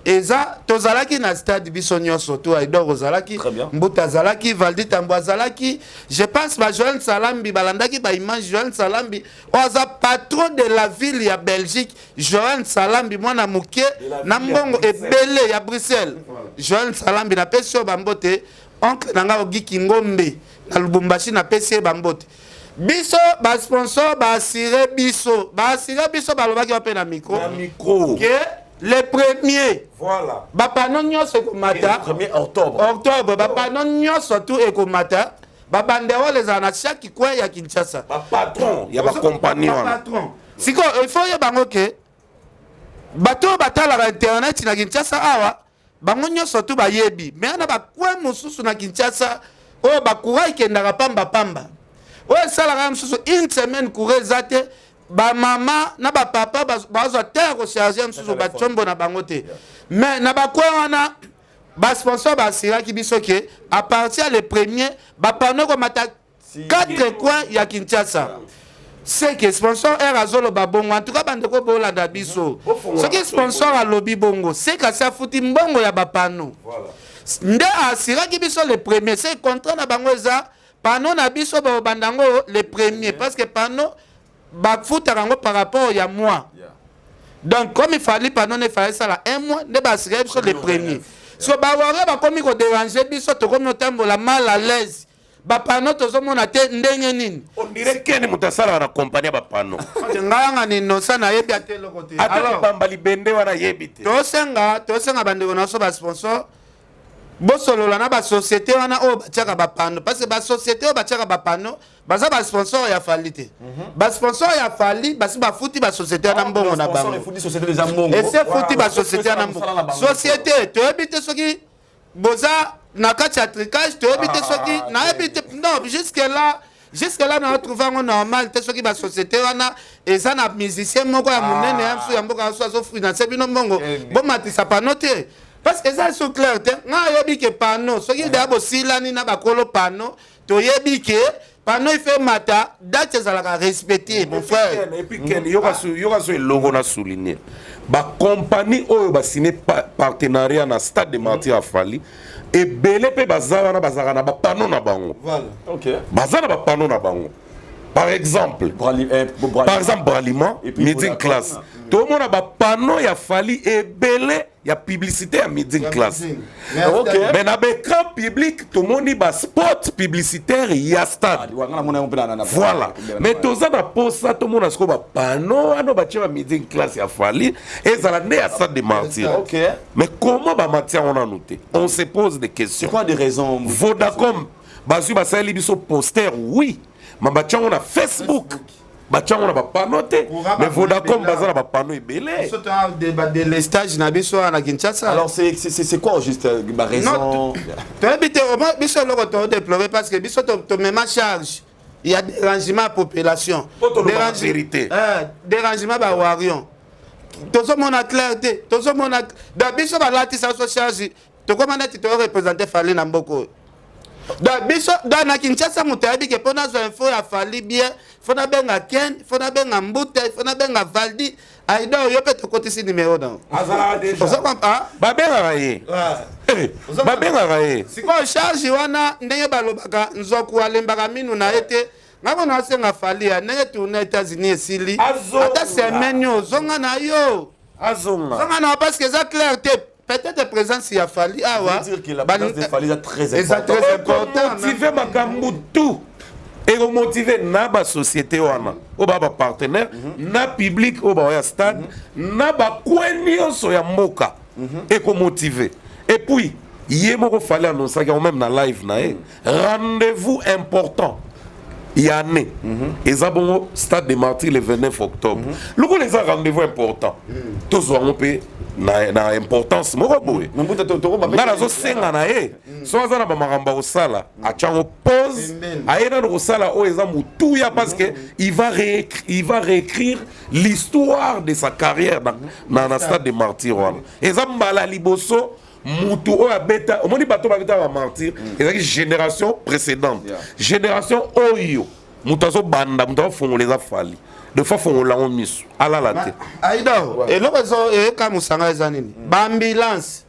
eza tozalaki na stade biso nyonso to Aidor ozalaki, Mbuta azalaki, Valdi Tambo azalaki, je pense bajoel Salambi balandaki baimage. Joel Salambi oyo aza patron de la ville ya Belgique, Joel Salambi, mwana moke na mbongo ebele ya Bruxelles. Joel Salambi, napesi oyo bambote. Oncle na ngai Ogiki Ngombe na Lubumbashi, napesi ye bambote. Biso basponsor baassurer biso, baassurer biso, balobaki mpe na micro ke le premier bapanneaux nyonso ekomata. Octobre. Octobre, bapanneaux nyonso tu ekomata, babanderole ezala na chaque coin ya Kinshasa. Bapatron ya bacompagnie wana. Bapatron. Sikoyo il faut oyeba yango ke bato oyo batalaka internet na Kinshasa awa, bango nyonso tu bayebi. Me ana bacoin mosusu na Kinshasa oyo bacourant ekendaka pambapamba, oyo esalaka mosusu une semaine courant eza te. Bamama na bapapa bazwa te ya kocharger mosusu batiombo na bango te. Mais na bacoin wana, basponsor baassuraki biso ke à partir ya le premier, bapanneaux ekomata quatre coins ya Kinshasa. C'est que sponsor r azoloba bongo. En tout cas, bandeko bolanda biso, soki sponsor alobi bongo, c'est kasi afuti mbongo ya bapanneaux nde assuraki biso le premier. C'est contrat na bango, eza panneau na biso babanda yango le premier, parce que panneau bafutaka yango par rapport ya mois. Donc comme il fallait panneau ne fallait sala un mois nde baassuraki biso le premier. So bawarriors bakomi kodéranger biso, tokomi otambola mal à l'aise, bapanneaux tozomona te ndenge nini. On dirait kene moto asalaka na kompani ya bapanneaux. Ngai yanga ni innocent, nayebi ate eloko te. Ata libamba libende wana yebi te. Tosenga bandeko na biso basponsor, bosolola na basociété wana oyo batiaka bapanneaux, parce que basociété oyo batiaka bapanneaux baza basponsor ya Fally te. Basponsor ya Fally basi bafuti basociété wana mbongo na bango. Esi efuti basociété wana mbongo. Société toyebi te soki boza na kati ya trucage, toyebi te soki, nayebi te. Non, jusque là na trouve yango normal te. Soki basociété wana eza na musicien moko ya monene ya mosusu ya mboka mosusu azofinancer bino mbongo, bomatisa panneau te, parce que eza so clair te. Ngai ayebi ke panneau, soki deya bosilani na bakolo panneau, toyebi ke panneau ife mata, date ezalaka respecté, mon frère. Et puis ken yoka so elongo na souligner, bakompagnie oyo basine partenariat na Stade de Martyr ya Fally, ebele mpe baza wana, bazalaka na bapanneaux na bango. Baza na bapanneaux na bango. Par exemple Bralima, Meeting Class, tomona bapanneaux ya Fally ebele ya publicité ya Meeting Class. Mais na baécran public tomoni baspot publicitaire ya stade. Voilà. Mais toza na posa tomona sikoyo bapanneaux wana batie ba Meeting Class ya Fally ezala nde ya Stade de Martyr. Mais comment bamatia yango nanu te? On se pose des questions. Quoi des raisons? Vodacom bazwi, basaleli biso poster, oui, ma batia yango na Facebook, batia yango na bapanneaux te. Mais Vodacom baza na bapanneaux ebele. Délestage na biso wana na Kinshasa. Alors c'est quoi juste baraison? Toyebi te. Biso eloko todéplorer, parce que biso tomema charge ya dérangement ya population, vérité. Dérangement bawarriors, tozomona clair te. Tozomona donc biso balatisa biso charge, tokóma neti toreprésente Fally na mboka oyo. Donc biso, donc na Kinshasa, moto ayebi ke mpo nazwa info ya Fally bien, fo nabenga Ken, fo nabenga Mbuta, fo nabenga Valdi Aida. Oyo mpe tokotisi nimero na Babengaka ye, babengaka ye. Sikoyo charge wana, ndenge balobaka, nzoku alembaka minu na ye te. Ngai mona asenga Fally ya ndenge tournée États-Unis esili, ata semaine oyo ozonga na yo. Azonga. Zonga na yo, parce que eza clair te. Peut-être présence ya Fally awa eza très important. Motive makambo tout, ekomotiver na basociété wana oyo baa bapartenaire, na public oyo baoya stade, na bacoin nyonso ya mboka, ekomotiver. Et puis ye moko Fally annonçaki yango même na live na ye, rendez-vous important. Ya année eza bongo stade de Martyr le 29 octobre. Lokola eza rendez-vous important, tozwa yango mpe na importance moko boye. Nga nazosenga na ye, so aza na bamakambo ya kosala, atya yango pause, aye nano kosala oyo eza motuya, parce que il va réécrire l'histoire de sa carrière na stade de Martyr. Wana eza mbala liboso mutu oyo abeta. Omoni, bato babeta bamartyr ezalaki génération précédente. Génération oyo, moto azobanda, moto azofongola eza Fally. De fois fongola yango miso, alala te. Aido, eloko ezo eyekamusanga eza nini? Baambulance,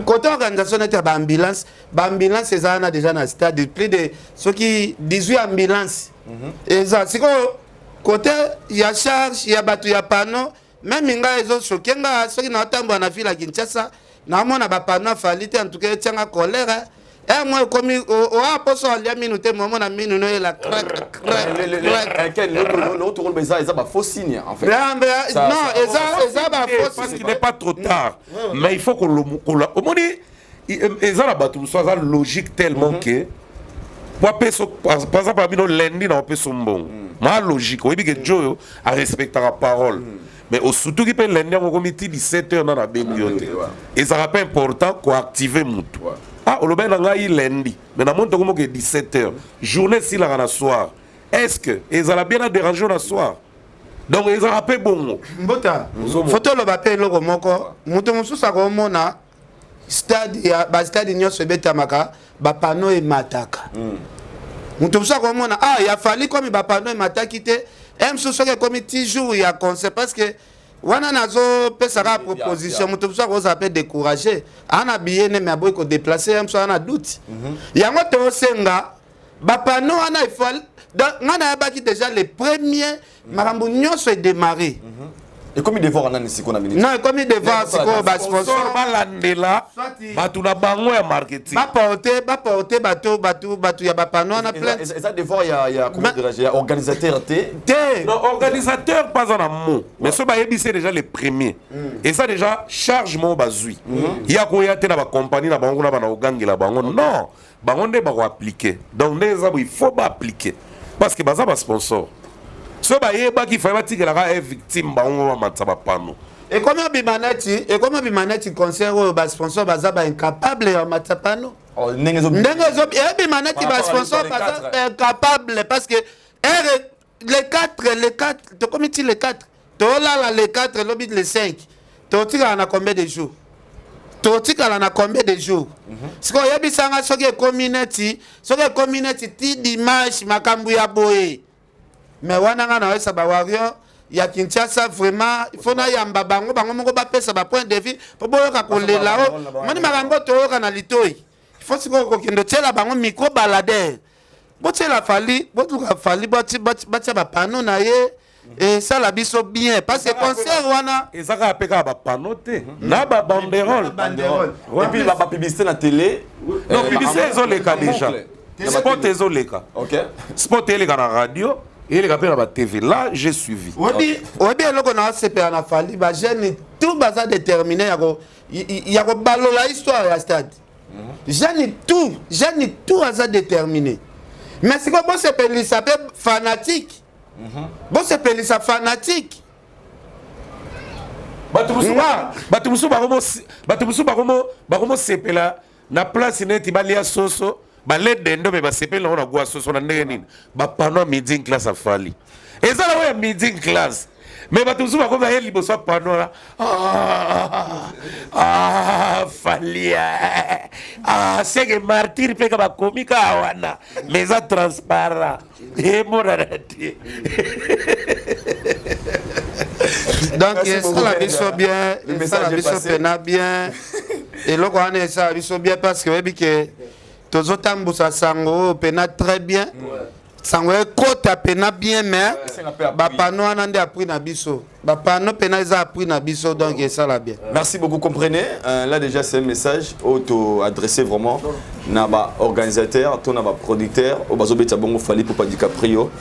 côté organisation neti ya baambulance, baambulance eza wana déjà na stade, plus de soki 18 ambulance eza sikoyo. Côté ya charge ya bato ya panneau, même ngai ezochoquer nga. Soki naotambola na ville ya Kinshasa, naomona bapanneau aFally te. En tout cas, etianga colère e mo ekomi oya poso alia minu te, momona minu noyela crac crac. Eza bafaux signe en fait. Non, eza bafaux. Parce qu'il n'est pas trop tard, mais il faut kola. Omoni, eza na bato mosusu aza logique tellement que po apesa, par exemple, abino lundi na opesa mbongo, ma logique oyebi ke jo oyo arespectaka parole, mais osutuki mpe lundi yango okomi ti 17 heures nana abengi yo te. Ezalaka mpe important koactive mutu. Ah, olobaki na ngai lundi, mais namoni tokomoke 17 heures, journée esilaka na soir. Est ce que ezala bien na déranger na soir? Donc ezalaka mpe bongo. Mbota foto oloba mpe eloko moko, moto mosusu akomona stade ya bastade nyonso ebetamaka, bapanneau emataka. Moto mosusu akomona, ah, ya Fally, komi bapanneau emataki te. E mosusu soki ekomi ti jour ya concert, parce que wana nazopesaka proposition, moto mosusu akozala mpe découragé, aa na billet ne me aboyi kodéplacer. Ye mosusu aa na doute. Yango tosenga bapanneau wana ifali. Ngai nayebaki déjà le premier, makambo nyonso edémarre. Ekomi devoir nani sikoyo na minute? Non, ekomi devoir sikoyo basponsor. Balandela bato na bango ya marketing. Baporte bato ya bapanneau wana plainte. Eza devoir ya, comment dirais-je, ya organisateur te? Te. Non, organisateur pas na mot, mais so bayebisi déjà les premiers, eza déjà charge moko bazwi ya koya te na bacompagnie na bango kuna, bana kogangela bango. Non, bango nde bakoappliquer. Donc nde eza boye, il faut baappliquer parce que baza basponsor. So bayebaki, Fally batikelaka e victime, bango bamatisa bapanneau. Ekomi obima neti concert oyo basponsor baza baincapable ya matisa panneau. Ndenge Ndenge ebima neti basponsor baza incapable, parce que r le 4, le 4 tokomi ti le 4, tolala le 4, elobi le 5, totikala na combien de jours? Totikala na combien de jours? Sikoyo oyebisanga, soki ekomi neti ti dimanche, makambo ya boye. Mais wana nga nayosa bawarrior ya Kinshasa, vraiment il faut nayamba bango, bango moko bapesa bapoint de vue mpo boyoka kolela o moni makambo toyoka na litoi. Il faut sikoyo kokende otiela bango micro baladeur, botiela Fally, boluka Fally, batia bapanneau na ye, esala biso bien, parce que concert wana Eza kaka mpe kaka bapanneau te, na babanderole. Et puis bapublicité na télé. Non, publicité ezoleka déjà, spot ezoleka. Spot eleka na radio, eleka mpe na batv. Là, j'ai suivi. Oyebi eloko na osepela na Fally, bajeune tout baza déterminé ya kobalola histoire ya stade. Jeune tout aza déterminé. Mais sikoyo bosepelisa mpe fanatique, bosepelisa fanatique. Bato mosusu bakomosepela na place neti balia soso, bale dendo, me basepeli nango na gwa soso. Na ndenge nini bapanneau ya midi classe aFally eza na oyo ya midi classe, me bato mosusu bakomi aye liboso ya panneau wana, ah, Fally, ah, seke martyr mpe ka bakomi kaka wana, mais eza transparent, emonana te. Donc esala biso bien, esala biso mpena bien. Eloko wana esala biso bien, parce que oyebi ke tozotambusa sango oyo mpena très bien, sango ekota mpena bien. Mais bapanneau wana nde appui na biso, bapanneau mpena eza appui na biso, donc esala bien. Merci beaucoup. Comprenez, là déjà c'est un message auto adressé vraiment na ba organisateur to na ba producteur oyo bazobeta bongo Fally Ipupa DiCaprio.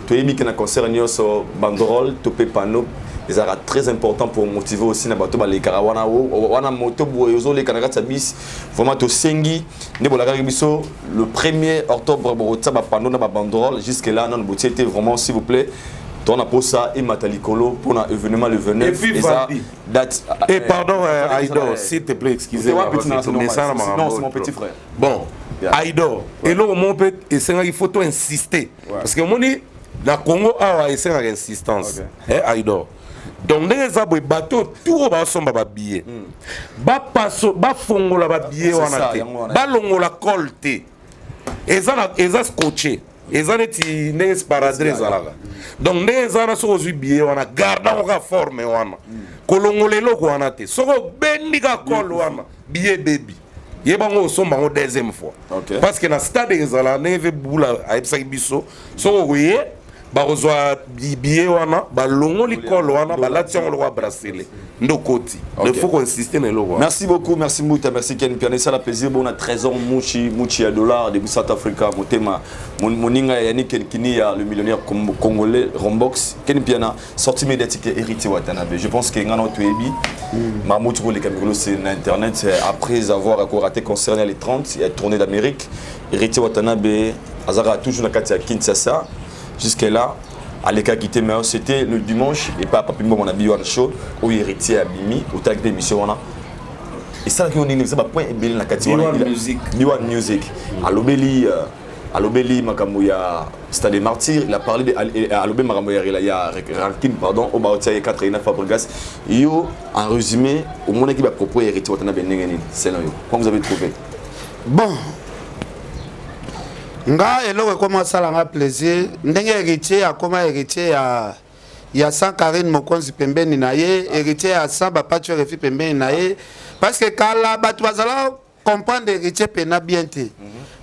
Toyebi ke na concert nyonso, banderole to pe panneau. Ezalaka très important pour motiver aussi na bato balekaka wana wana moto boye ozoleka na kati ya bis. Vraiment tosengi nde bolakaki biso le 1er octobre bokotia bapanneau na babanderole. Jusque là nano botie te. Vraiment, s'il vous plaît, tona posa emata likolo mpona événement le 29. Et puis, eza Valdi. Date. Et pardon, Aïdor, s'il te plaît, excusez-moi. C'est parce que normal. tomesana Non, makambo c'est mon trop. petit frère. Bon, Aïdor, eloko moko mpe esengaki faut to insister. Parce que omoni na Congo awa esengaka insistance. Eh, Aïdor. Donc ndenge eza boye, bato tout oyo basomba babillet, bapaso bafongola babillet C'est wana ça, te, yango wana. Balongola colle te. Eza na eza scotché, eza neti ndenge sparadrap ezalaka. Donc ndenge eza wana, soki ozwi billet wana, garde yango kaka forme wana, kolongola eloko wana te. Soki obendi kaka colle wana, billet ebebi, yebango osomba yango deuxième fois. Parce que na stade ezala ndenge ve bula ayebisaki biso, soki okoye, bakozwa billet wana, balongoli colle wana, balati yango lokola bracelet nde okoti. Il faut koinsister na eloko wana. Merci beaucoup, merci Mouta, merci Ken Piane, ça la plaisir. Bon, on a Trésor Mouchi, Mouchi à dollar depuis South Africa, Motema, Moninga Yannick Kenkini, le millionnaire congolais, Rombox, Ken Piana, sortie médiatique Héritier Watanabe. Je pense que Ngana Tuebi, Mahmoud les Camerounais, c'est internet, c'est après avoir raté concert les 30, il a tourné d'Amérique, Héritier Watanabe, Azara toujours dans la Kinshasa, jusqu'à là, aleka quitté, mais c'était le dimanche et pas Papi Mbongo na B1 Show oyo Héritier abimi otalaki mpe émission wana esalaki yo nini? Eza bapoint ebele na kati wana. B1 Music. B1 Music alobeli alobeli makambo ya Stade des Martyrs, il a parlé de alobeli makambo ya Rankin, pardon, oyo baotia ye 4 na Fabregas. Yo, en résumé, omonaki bapropos ya Héritier Watanabe ndenge nini? Selon yo, comment vous avez trouvé? Bon, nga eloko ekoma osala nga plaisir, ndenge Héritier akoma héritier ya sans Karine Mokonzi pembeni na ye, Héritier ya sans Bapati Refi pembeni na ye, parce que kala bato bazala comprendre Héritier pena bien te,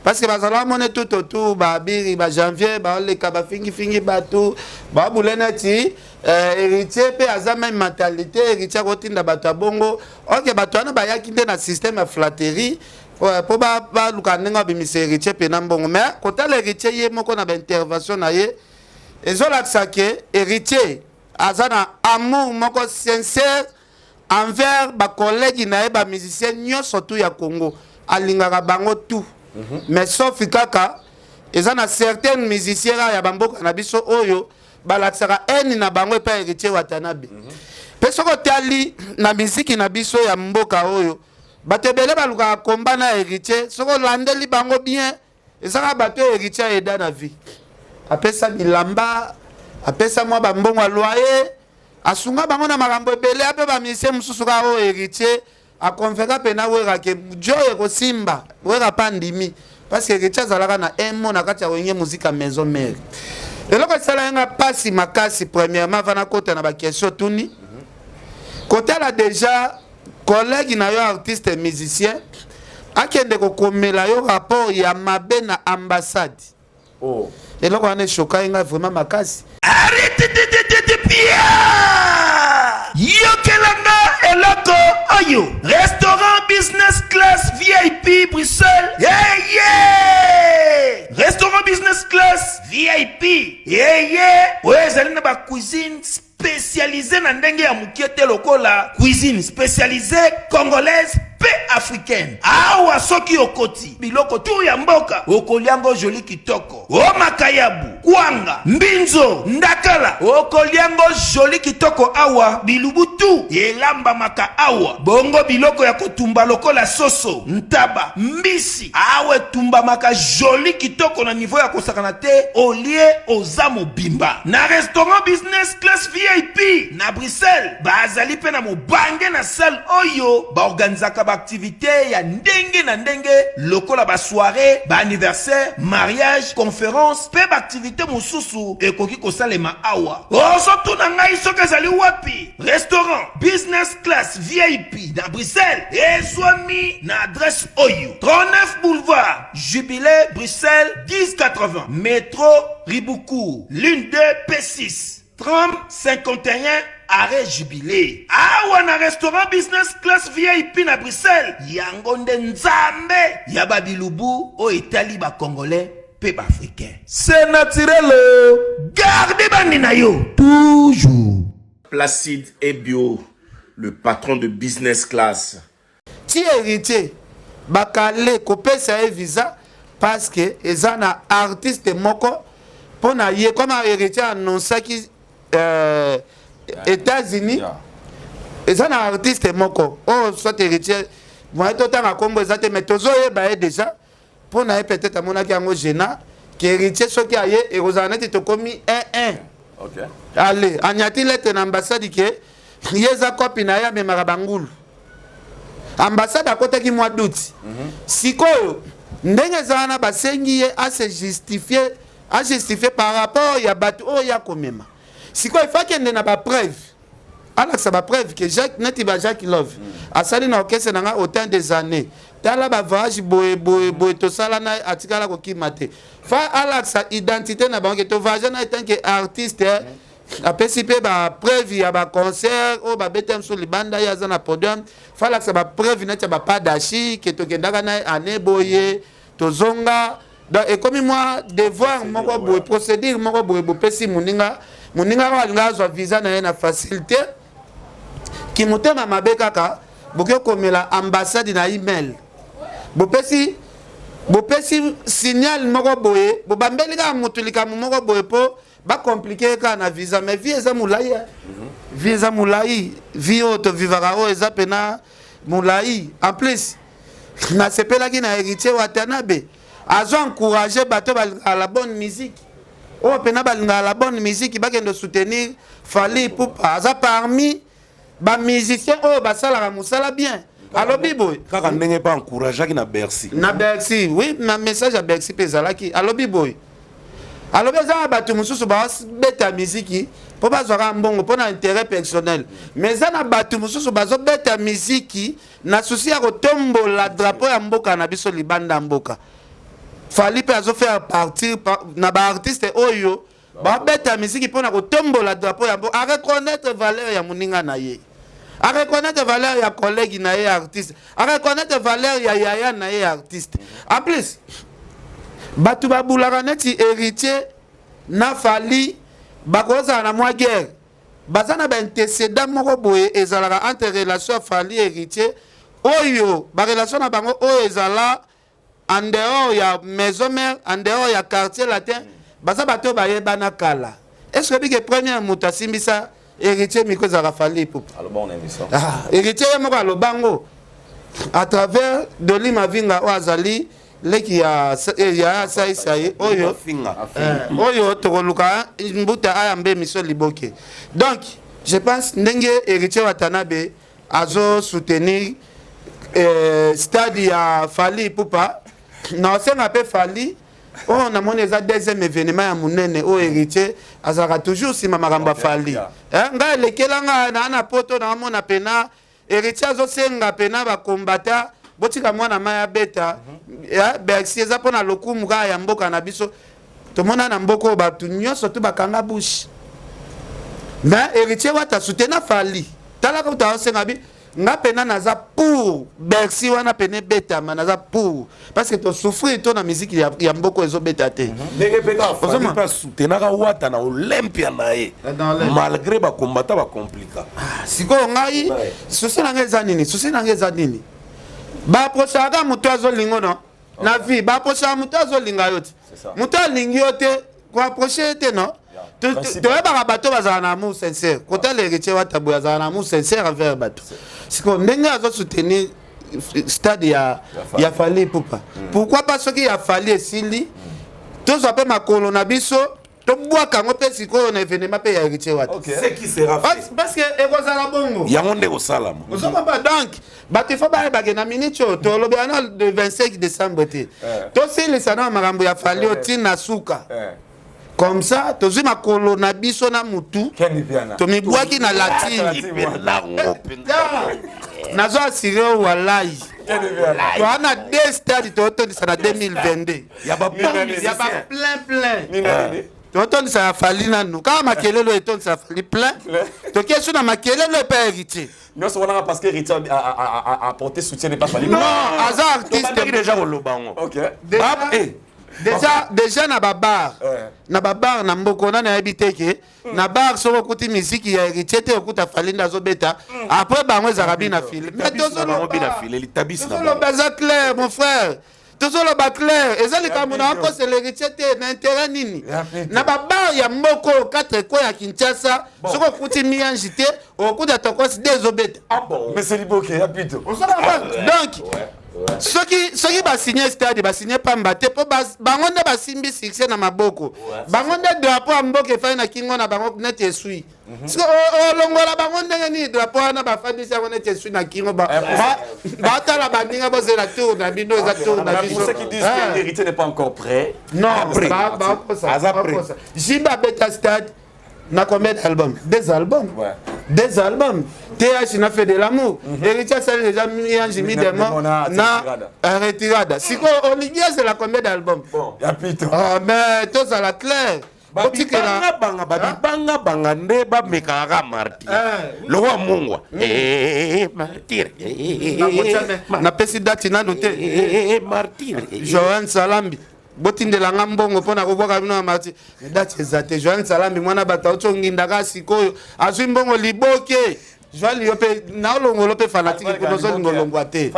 parce que bazala mone tout autour babiri bajanvier baoleka bafingifingi bato babule neti Héritier mpe aza même mentalité. Héritier akotinda bato ya bongo. Ok, bato wana bayaki nde na système ya flatterie mpo baluka ndenge babimisa Héritier mpe na mbongo. Mais kotala Héritier ye moko na baintervention na ye, ezolakisa ke Héritier aza na amour moko sincère envers bacollègue na ye, bamusicien nyonso tu ya Congo, alingaka bango tout. Mais sauf kaka eza na certaines musiciens kaka ya bamboka na biso oyo balakisaka haine na bango epai Héritier Watanabe. Mpe soki otali na miziki na biso ya mboka oyo, bato ebele balukaka komba na Héritier. Soki olandeli bango bien, ezaka bato oyo Héritier aida na vie, apesa bilamba, apesa mwa bambongo ya loyer, asunga bango na makambo ebele. Ape bamusicien mosusu kaka oyo Héritier aconvaincre mpena Wera ke jo ekosimba, Wera mpe andimi, parce que Héritier azalaka na un mot na kati ya Wenge Musica Maison Mère. Eloko esala ye nga mpasi makasi, premièrement, avant nakota na baquestion tuni, kotala déjà collègue na yo artiste musicien akende kokomela yo rapport ya mabe na ambassade. Oh. Eloko wana eshoka ye nga vraiment makasi. Yokelanga eloko oyo, restaurant Business Class VIP Bruxelles, yeye restaurant Business Class VIP yeye oyo ezali na bacuisine spécialisé na ndenge ya mokie te, lokola cuisine spécialisée congolaise mpe africaine. Awa soki okoti, biloko tu ya mboka okoliango joli kitoko, o makayabu, kwanga, mbinzo, ndakala, okoliango joli kitoko. Awa bilubu tu elambamaka awa, bongo biloko ya kotumba lokola soso, ntaba, mbisi, awa etumbamaka joli kitoko na niveau ya kosakana te. Olie, oza mobimba. Na restaurant Business Class VIP na Bruxelles, bazali mpe na mobange na salle oyo baorganizaka baaktivité ya ndenge na ndenge lokola basoirée, baanniversaire, mariage, conférence mpe baaktivité mosusu ekoki kosalema awa. Ozotuna ngai soki ezali wapi? Restaurant Business Class VIP na Bruxelles ezwami na adresse oyo: 39 boulevard Jubilé, Bruxelles 1080, métro Ribaucourt, ligne 2 P6, tram 51, arrêt Jubilé. Awa na restaurant Business Class VIP na Bruxelles, yango nde nzambe ya babilubu oyo etali bacongolais mpe baafricain. C'est naturel, garde bandi na yo toujours. Placide Ebio, le patron de business class. Ti Heritier bakale kopesa ye visa parce que eza na artiste moko mpo na ye comme Heritier annoncaki euh, États-Unis yeah. Eza na artiste moko oyo oh, soit Héritier moye totanga nkombo eza te, mais tozoyeba ye déjà. Mpo na ye peut-être amonaki yango gênant ke Héritier soki aye ekozala neti tokomi 1-1. Okay. Ale anyati lettre na ambassade ke ye eza kopi na ye, amemaka bangulu. Ambassade akotaki mwa doute. Sikoyo ndenge eza wana, basengi ye ase justifier, ajustifie par rapport ya bato oyo ya komema. Sikoyo ifa akende na bapreuve, alakisa bapreuve ke Jacques, neti ba Jacques Love asali na orchestre na nga autant des années, tala bavoyage boye boye boye tosala na ye, atikala kokima te. Fa alakisa identité na bango ke tovoyage na ye tant que artiste. Apesi mpe bapreuve ya baconcert oyo babeta mosusu libanda, ye aza na podium. Fa alakisa bapreuve neti ya bapadashi ke tokendaka na ye ane boye, tozonga. Donc ekomi mwa devoir moko boye, procédure moko boye bopesi moninga. Moninga oyo alinga azwa visa na ye na facilité, kimotema mabe kaka bokoki komela ambassade na email, bopesi signal moko boye, bobambeli kaka motu likambo moko boye mpo bacompliquer ye kaka na visa. Mais vie eza molai, vie eza molai, vie oyo tovivaka oyo eza mpena molai. En plus nasepelaki na Héritier Watanabe, azo encourage bato balingaka la bonne musique, oyo mpena balingaka la bonne musique, bakende soutenir Fally Ipupa. Aza parmi bamusicien oyo basalaka mosala bien. Alobi boye. Kaka ndenge mpe encourageaki na Bercy. Na Bercy, oui, na message ya Bercy mpe ezalaki. Alobi boye, alobi eza na bato mosusu bazobeta miziki mpo bazwaka mbongo mpo na intérêt personnel, mais eza na bato mosusu bazobeta miziki na souci ya kotombola drapeau ya mboka na biso libanda ya mboka. Fally mpe azofaire partir na baartiste oyo babeta miziki mpona kotombola drapeau ya mboka. Areconnaître valeur ya moninga na ye, areconnaître valeur ya collègue na ye artiste, areconnaître valeur ya yaya na ye artiste. En plus bato babulaka neti Héritier na Fally bakozala na mwa guerre, baza na baantécédent moko boye ezalaka entre relation ya Fally, Héritier, oyo barelation na bango oyo ezala en dehors ya Maison Mère, en dehors ya Quartier Latin. Baza bato oyo bayebana kala. Est ce que bike première moto asimbisa Héritier micro ezalaka Fally Ipupa? Ah, Héritier ye moko alobango à travers Doli Mavinga oyo azali leki ya Saisai oyo oyo tokoluka mbuta ayamba émission Liboke. Donc je pense ndenge Héritier Watanabe azo soutenir stade ya Fally Ipupa, na osenga mpe Fally oyo namoni eza deuxième événement ya monene oyo Héritier azalaka toujours nsima makambo ya Fally. Ngai elekela ngai naa na poto, naomona pena Héritier azosenga pena bakombata botika mwana mai abeta Bercy. Eza mpona lokumu kaka ya mboka na biso. Tomona na mboka oyo bato nyonso tu bakanga bouche, mais Héritier Wata soutena Fally. Talaka kuta aosenga bi nga mpena naza pour Bercy wana pene ebetama, naza pour, parce que tosouffrir to na musique ya mboka ezobeta te. Ndenge mpe kaka Fally mpe asoutenaka Wata na Olympia na ye malgré bakombata bacomplika. Sikoyo ngai souci na ngai eza nini? Souci na ngai eza nini? Baapprochaka moto azolingo no na vie, baapprochaka moto azolinga yo te. Moto alingi yo te, koapproche ye te. No, toyebaka bato bazala na amour sincère. Kotala Héritier Wata boye, azala na amour sincère envers bato. Sikoyo ndenge azosoutenir stade ya Fally Ipupa, pourquoi pas soki ya Fally esili, tozwa mpe makolo na biso, tobwaka yango mpe sikoyo na événement mpe ya Héritier Wata? Ce qui sera fait. Parce que ekozala bongo. Yango nde kosalama. Ozokomba. Donc bato ifo bayebake na minute oyo tolobela na le 25 décembre te, tosilisa na makambo ya Fally otina suka. Comme ça tozwi makolo na biso na mutu, tomibwaki na latine. Nazo assurer, walai, toa na deux stade tootondisa na 2022 ya ya baplein plein. Totondisa ya Fally nanu kaka makelelo, etondisa ya Fally plein, tokie su na makelelo epe Héritier. Nyonso wana parce que Héritier a apporté soutien n'est pas Fally. Non, aza artiste. Déjà koloba yango. Déjà, déjà na babar, na babar na mboko nani ayebi te ke na bar soki okuti miziki ya Héritier te, okuta Fally nde azobeta. Après bango ezalaka bina file. Mais tozoloba, eza clair, mon frère, tozoloba clair. Eza likambo na akosela Héritier te na intérêt nini. Na babar ya mboka oyo, 4 coins ya Kinshasa, soki okuti miange te, okuta Tokos de ezobeta. Mais c'est liboke ya pito. Donc soki basigne stade, basigne pamba te, mpo bango nde basimbi succès na maboko. Bango nde drapeau ya mboka efai na kingo na bango neti esui. Soki olongola bango ndenge nini drapeau wana, bafandisi yango neti esui na kingo, batala baninga, bozela tour na bino, eza tour na biso. Pour ceux qui disent que l'héritier n'est pas encore prêt. Non, JB abeta stade na combien d'albums? Des albums, ouais. Des albums. TH na fait de l'amour. Héritier asali déjà mi-ange mi-démon na retirada. Sikoyo olingi azela combien d'albums? Bon, ya pito. Ah, mais tozala clair. Babibanga banga, babibanga banga nde bamekaka kaka martyr lokwa mungwa martyr. Napesi date nanu te. Martyr. Joan Salambi, botindelanga mbongo mpona kobwaka bino na martyr. Date eza te. Joan Salambi, mwana bato auti ongindaka sikoyo, azwi mbongo liboke. Joan, yo mpe naolongolo mpe fanatique kuna, ozolinga olongwa te.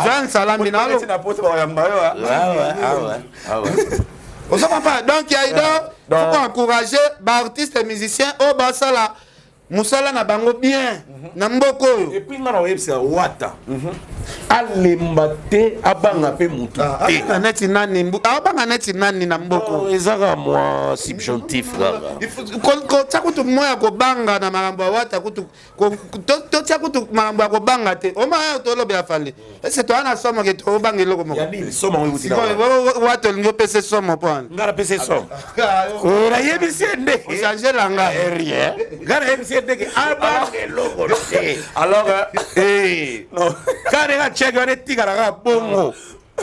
Joan Salambi, ozo comprendre? Donc aido faut encourager baartiste musicien oyo basala mosala na bango bien na mboka oyo. Et puis nga na oyebisa Wata, alemba te, abanga mpe mutu te. Abanga neti nani? Abanga neti nani na mboka? Eza kaka mwa subjonctif kaka. Kotia kutu mwa ya kobanga na makambo ya Wata kutu, totia kutu makambo ya kobanga te. Oma tolobela Fally, ese toza na somo ke tobanga eloko moko? Wata olingi opesa somo mpo wana? Nga napesa somo, nayebisi ye ndenge. Ochange langa. Rien, nga nayebisi ye ndenge abanga eloko te. Alors kaka ndenge atiaki wana, etikala kaka bongo,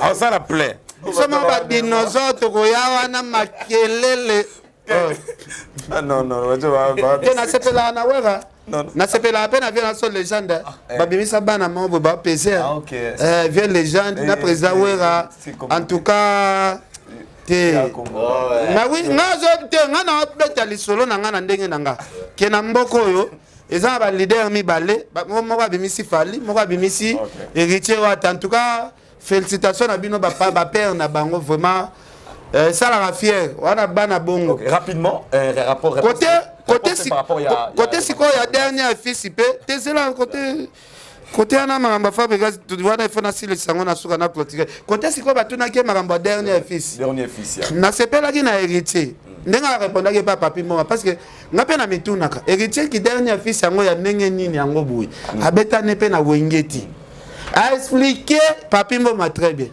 azosala plein. Biso moko badinosaure, tokoya wana makelele. Ah, non, non. Te, nasepelaka na Wera, nasepelaka mpe na vieux na so légende. Babimisa bana moko boye bapese vieux légende na président Wera. En tout cas te, mais oui, nga azo te, nga na obeta lisolo na nga na ndenge na nga ke na mboka oyo eza na baleader mibale, moko abimisi Fally, moko abimisi Héritier Wata. En tout cas, félicitation na bino bapère na bango, vraiment esalaka fier wana bana bongo. Okay, rapidement, rapport côté sikoyo ya dernier fils mpe tezela côté wana, makambo ya Fabregas wana, ifo nasilisa yango na suka na clôture. Côté sikoyo batunaki ye makambo ya dernier fils. Dernier fils. Nasepelaki na Héritier ndenge arépondaki epa Papi Mboma, parce que nga mpe na mitunaka Héritier ki dernier fils yango ya ndenge nini yango boye abetani mpe na Wenge ti aexplique Papi Mboma très bien.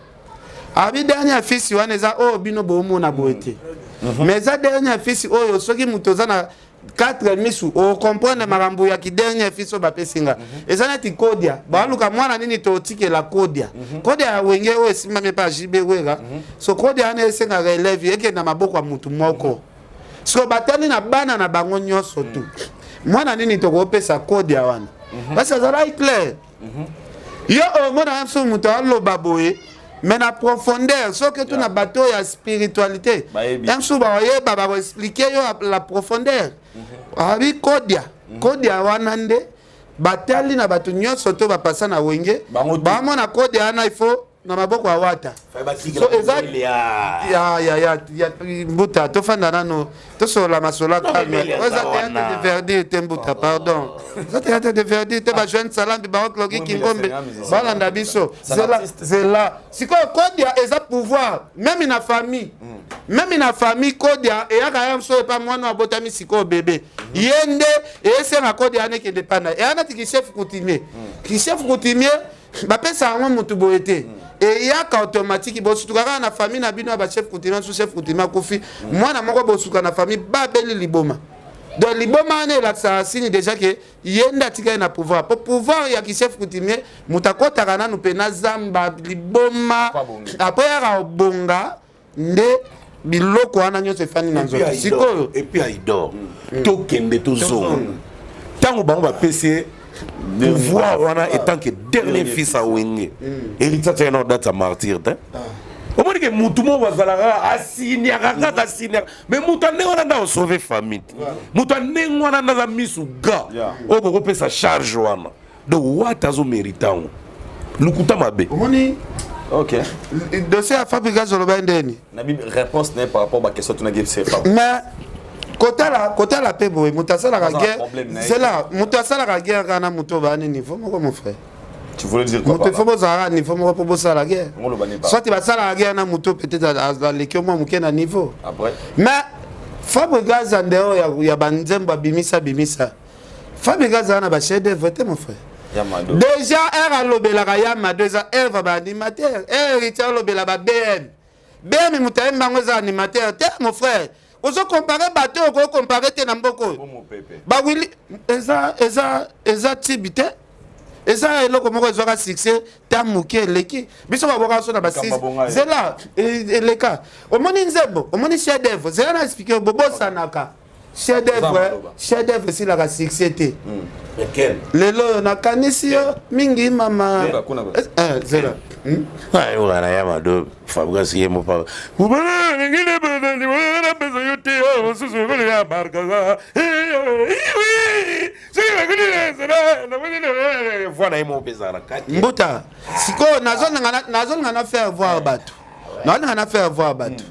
Abi dernier fils wana eza oyo bino boomona boye te, mais eza dernier fils oyo soki moto oza na 4 misu ocomprendre makambo ya ki dernier fils oyo bapesi nga. Eza neti kodia, baluka mwana nini totikela kodia, kodia ya Wenge oyo esimbami epa JB, Wera. So kodia wana esengaka élève ekende na maboko ya mutu moko. Siko batali na bana na bango nyonso tu, mwana nini tokopesa kodia wana? Parce azalaki clair. Yo omona biso moto aloba boye, mais na profondeur, soki tuna bato ya spiritualité mosusu bakoyeba, bakoexplique yo la profondeur. Abi kodia, kodia wana nde batali na bato nyonso to bapasa na Wenge, bamona kodia wana il faut na maboko ya Wata. So eza ya mbuta, tofanda nano, tosolola masolo calme. Eza théâtre de verdure te, mbuta, pardon, eza théâtre de verdure te. Bajeune Salambi, baokloki Kingombe balanda biso. Zela, zela. Sikoyo kodia eza pouvoir, même na famille, même na famille. Kodia eyaka ya moso epa mwana abotami sikoyo bébé, ye nde esenga kodia wana ekende pana. Eya nati kichef coutumier. Kichef coutumier bapesa yango motu boye te, eyaka automatique. Bosutuka kaka na famille na bino ya bachef coutumier, so chef coutumier akufi, mwana moko bosuka na famille babeli liboma. Donc liboma wana elakisaka signe déjà ke ye nde atikali na pouvoir, po pouvoir ya kichef coutumier, moto akɔtaka nanu mpe na zamba liboma, après yaka obonga nde biloko wana nyonso efandi na nzoto sikoyo. Et puis aidor, tokende tozonga ntango bango bapesi ye pouvoir wana, étant que dernier fils ya Wenge, Héritier atiaki na date ya martyr te, omoni. ke mutu moko azalaka asiniaka kaka asiniaka, mais moto ya ndenge wana nde akosauve famille te. Moto ya ndenge wana nde aza misu ga oyo bokopesa charge wana. Donc Wata azomérite yango, lukuta mabe. Omoni? Ok. Dossier ya Fabrigas, oloba ndeni? Nabi réponse na ye par rapport baquestion tunaki sefa. Mais kotala mpe boye, moto asalaka Aza na guerre problème na ye. Zela, moto asalaka guerre kaka na moto bani niveau moko, mon frère. Tu voulais dire quoi Moto par ifo là? bozalaka niveau moko mpo bosala guerre. Ngoloba ni ba. Soit basalaka guerre na moto, peut-être aleki yo mwa moke na niveau. Après? Mais Fabrigas, en dehors ya banzembo abimisa bimisa, Fabrigas aza na bachef d'œuvre te, mon frère. Ya Mado. Déjà r alobelaka ya Mado, eza œuvre baanimateur. R Héritier alobela ba BM, BM moto ayemba yango eza animateur te, mon frère. Ozocompare bato oyo, okocompare te na mboka oyo. Bomo pepe. Bawili eza tibi te, eza eloko moko ezwaka succès ta moke, eleki biso baboka so na Kamba bonga ye. zela eleka. Omoni nzembo, omoni chef d'œuvre, zela na explique, bobosanaka chef d'œuvre. Maloba. Chef d'œuvre esilaka succès te. Lelo oyo nakanisi yo mingi, mama. Yoka kuna ba. Zela. Ayokana ya Mado, Fabrigas ye mopa yo te, mosusu ya barkaza voi na ye moko mpe ezala na kati. Mbuta, sikoyo nazolinga na faire voir bato, nazolinga na faire voir bato.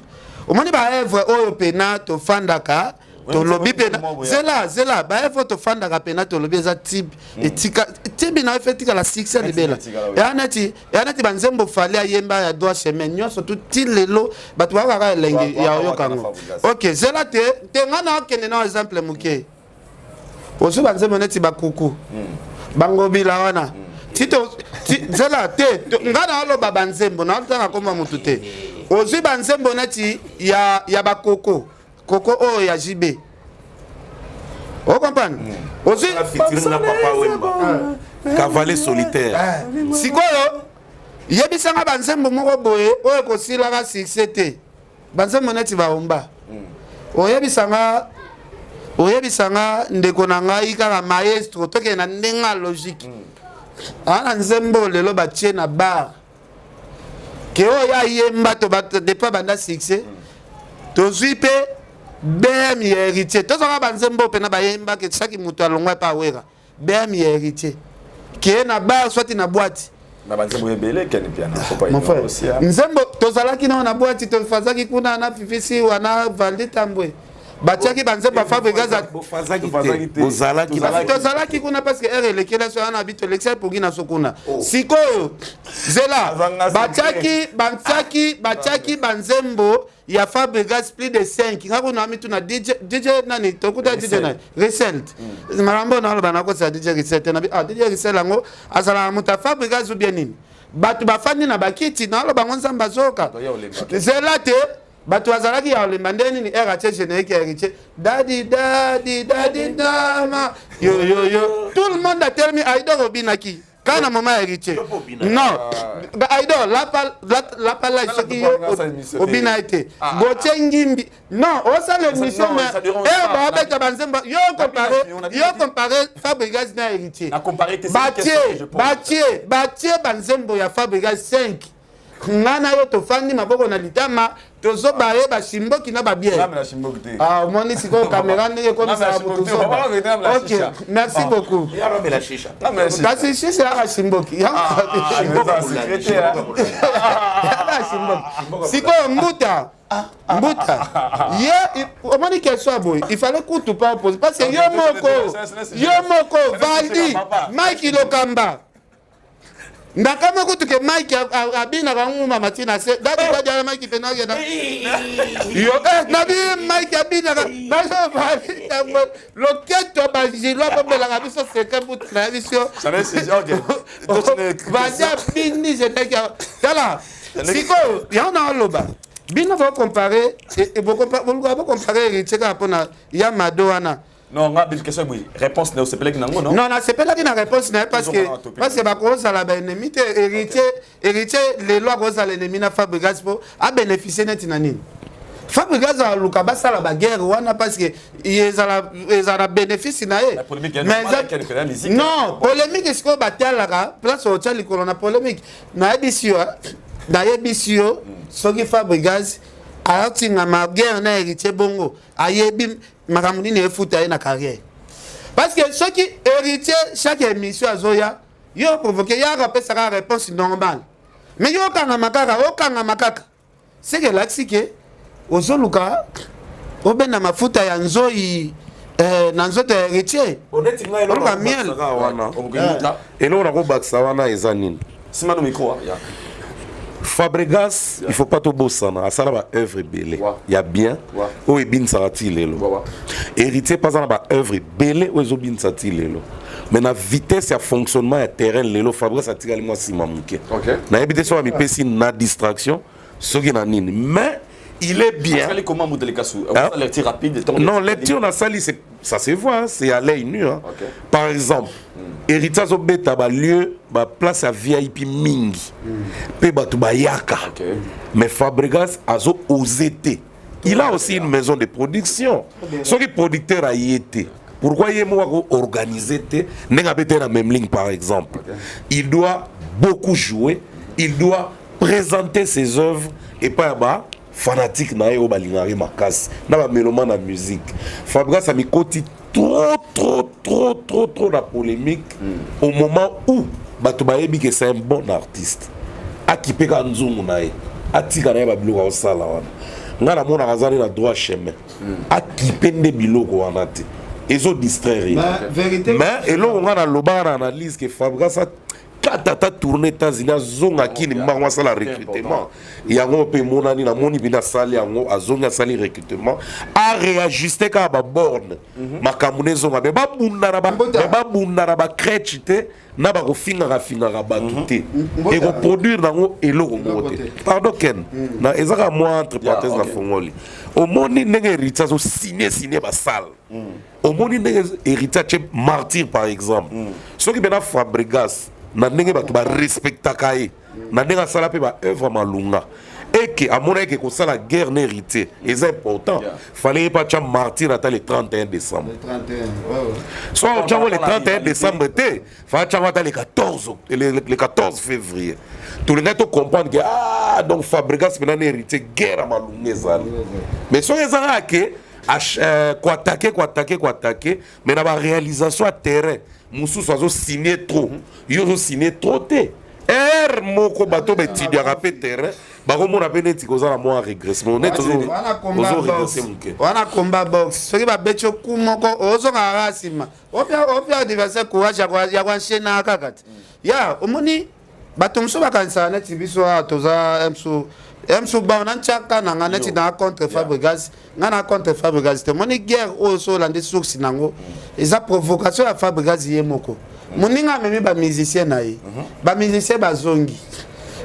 Omoni baœuvre oyo pena tofandaka tolobi pena, zela, zela, baœuvre tofandaka pena tolobi eza tibe, etika tibi na efe etikala succès libela. Etikala, oui. Eya neti banzembo Fally ayemba ya droit chemin nyonso tu, ti lelo bato bakaka elengi ya oyoka yango. Ok, zela te te, nga na okende na exemple moke. Ozwi banzembo neti bakuku bangobila wana, zela te, nga na oloba banzembo, naotanga komba motu te. Ozwi banzembo neti ya bakoko koko oyo ya JB, ocomprendre? Ozwi Featuring na Papa Wemba, Cavalier solitaire. Sikoyo yebisanga banzembo moko boye oyo ekosilaka succès te, banzembo neti baomba. Oyebisanga ndeko na ngai kaka maestro, tokende na ndenge ya logique. Aa na nzembo lelo batie na bar ke oyo ayemba to depuis banda succès. Tozwi mpe BM ya Héritier, tozwaka banzembo mpena bayembaki saki moto alongwa epa awera. BM ya Héritier ke na bar soit na boîte. Na banzembo ebele, Ken Piana, faut pas Mon ignorer frère, aussi, hein. nzembo tozalaki nao na boîte, tofazaki kuna na Fifisi wana, Valdi Tambwe, batiaki banzembo ya Fabrigas. Bofazaki te, bozalaki na Tozalaki kuna parce que ere elekeli so wana, bi tolekisa epongi na so kuna. Sikoyo zela, Azanga. batiaki banzembo ya Fabrigas plus de 5. Nga kuna mituna DJ, DJ nani tokuta, DJ nani, Reselt. Makambo naloba, nakosela DJ Reselt te. Nabi ah, DJ Reselt yango azalaka moto ya Fabrigas ou bien nini? Bato bafandi na bakiti, naloba ngo Nzambe azoka. Ya olemba. Zela te, bato bazalaki ya olemba nde nini? Ere atie générique ya Héritier, dadi dadi dadi dama yo yo yo, tout le monde atelemi. Aidor obinaki kaka na moment ya Héritier. Non, Aidor lapa la, soki yo obina ye te, Gautier Ngimbi. Non, osala émission, mais ere baobeta banzembo, yo compare, yo compare Fabrigas na Héritier. Batie banzembo ya Fabrigas 5, nga na yo tofandi maboko na litama, tozobaye bashimboki na babiere. Omoni sikoyo caméra ndenge ekomisaka motu zoba. Ok, merci beaucoup. Kasi shisha yaka shimboki, yaka shimboki. Sikoyo mbuta, mbuta ye, omoni question ya boye, il fallait kutu pas opposer parce que yo moko Valdi Mike Lokamba ndakama kutu ke Mike abinaka nguma matina se dadi dadi ala Mike pena akenda yo nabi Mike abinaka bazo loketo bajilo bomelaka biso seke butu na biso. Valdi abini générique. Tala sikoyo, yango na oloba, bino bocompare, boluka bocompare Héritier kaka mpona ya Mado wana. Non, nga question boye, réponse na osepelaki nango, non? Non, nasepelaki na réponse na ye parce que bakozala baennemi te. Héritier lelo akozala ennemi na Fabrigas mpo abénéficie neti na nini? Fabrigas aluka basala baguerre wana parce que ezala na bénéfice na ye. Non, polémique sikoyo batalaka place otya likolo na polémique. Nayebisi yo. Nayebisi yo, soki Fabregas aotingama guerre na Héritier bongo, ayebi makambo nini efuta ye na carrière. Parce que soki Héritier, chaque émission azoya, yo provoqué, ye akapesaka réponse normale. Mais yo okangama kaka, okangama kaka. Seke elakisi ke ozoluka obenda mafuta ya nzoi na nzoto ya Héritier. Oneti ngai Oluka miel. Wana eloko nakobakisa wana eza nini? Sima no micro ya. Fabregas, il faut pas tobosana, asala baœuvre ebele ya bien oyo ebinisaka ti lelo. Héritier mpe aza na baœuvre ebele oyo ezobinisa ti lelo, mais na vitesse ya fonctionnement ya terrain lelo, Fabregas atikali mwa nsima moke. Nayebi te soki amipesi na distraction, soki na nini, mais il est bien. Asali comment, Mbuta Likasu? Hein? Lecture rapide. Non, lecture nasali, ça se voit, hein, c'est à l'œil nu, hein. Par exemple, Héritier azobeta balieu, baplace ya VIP mingi mpe bato bayaka, mais Fabregas azo ose te. Il a aussi une maison de production. Soki producteur aye te, pourquoi ye moko akoorganiser te ndenge abete na même ligne? Par exemple, il doit beaucoup jouer, il doit présenter ses œuvres epai ya ba fanatique na ye oyo balingaka ye makasi na bamélomane na musique. Fabregas amikoti trop, trop, trop, trop, trop na polémique au moment où bato bayebi ke c'est un bon artiste. Akipe kaka nzungu na ye, atika na ye babiloko akosala wana. Ngai namonaka aza nde na droit chemin, akipe nde biloko wana te, ezodistraire ye. Mais eloko ngai nalobaka na analyse ke Fabregas kata ata tourne États-Unis, azonga kini mbango, asala recrutement. Yango mpe emonani, namoni mpena asali yango, azongi, asali recrutement, aréajuste kaka baborne, makambo na ezonga. Me babunda na babunda na bacrèche te, na bakofingaka fingaka bato te, ekoproduire nango eloko moko te. Pardon Ken, na eza kaka mwa entre parenthèse na fongoli. Omoni ndenge Héritier azosigne signe basale, omoni ndenge Héritier atie Martyr par exemple. Soki mpena Fabregas, na ndenge bato barespectaka ye, na ndenge asala mpe baœuvre malunga, eke amonaki ke kosala guerre na Héritier eza important, fallait ye mpe atya Martyr ata le 31 décembre. So otyango le 31 décembre te, fa atyango ata le 14, le 14 février, tolingaki tocomprendre ke ah, donc Fabregas mpena na Héritier guerre ya malunga ezali. Mais soki eza kaka ke koattaquer, koattaquer, koattaquer, mais na baréalisation ya terrain mosusu azosigne trop, yo ozosigne trop te. Ere moko bato baétudiaka mpe terrain, bakomona mpe neti koza na mwa régressement, neti ozorégresse moke. Wana combat boxe, soki babeti yo ku moko, ozongaka kaka nsima, opia adversaire courage ya koenchaînaka kaka te. Ya omoni bato mosusu bakanisaka neti biso awa toza msu msu bon na ntiaka na nga neti na contre Fabregas. Nga na contre Fabregas te. Omoni guerre oyo, so olandi source nango, eza provocation ya Fabregas ye moko. Moninga amemi bamusicien na ye, bamusicien bazongi.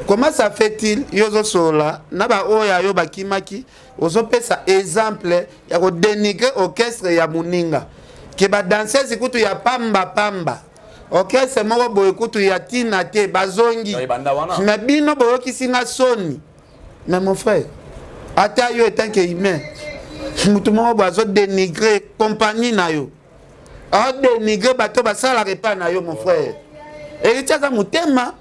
Comment ça fait-il yo ozosolola na baoyo ya yo bakimaki, ozopesa exemple ya kodénigrer orchestre ya moninga, ke badanseuse kutu ya pamba pamba, orchestre moko boye kutu ya ntina te, bazongi? Mais bino boyokisi nga soni. Mais mon frère, ata yo etant que humain, mutu moko boye azodénigrer compagnie na yo, aodénigre bato basalaka epai na yo. Mon frère, Héritier aza motema.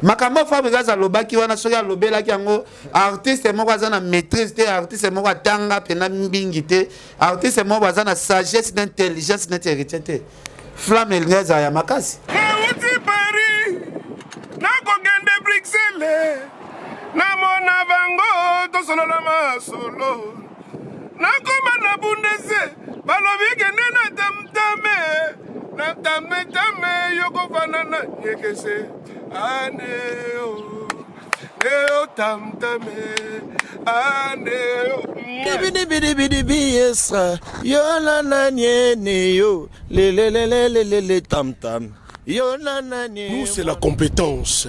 Makambo Fabregas alobaki wana, soki alobelaki yango artiste moko aza na maîtrise te, artiste moko atanga mpena mbingi te, artiste moko aza na sagesse na intelligence neti Héritier te, flamme elingi ezala ya makasi. Nauti Paris, nakokende Bruxelles, namona bango, tosolola masolo. Nakoma na Bundese, balobi kende na tamtame, na tametame, yokofanda na nyekese aneo neo tamtame aneo. Dibidibidibidibi yo na naniene yo lelelelelelele tam tam yo na nanie. Nous, c'est la compétence.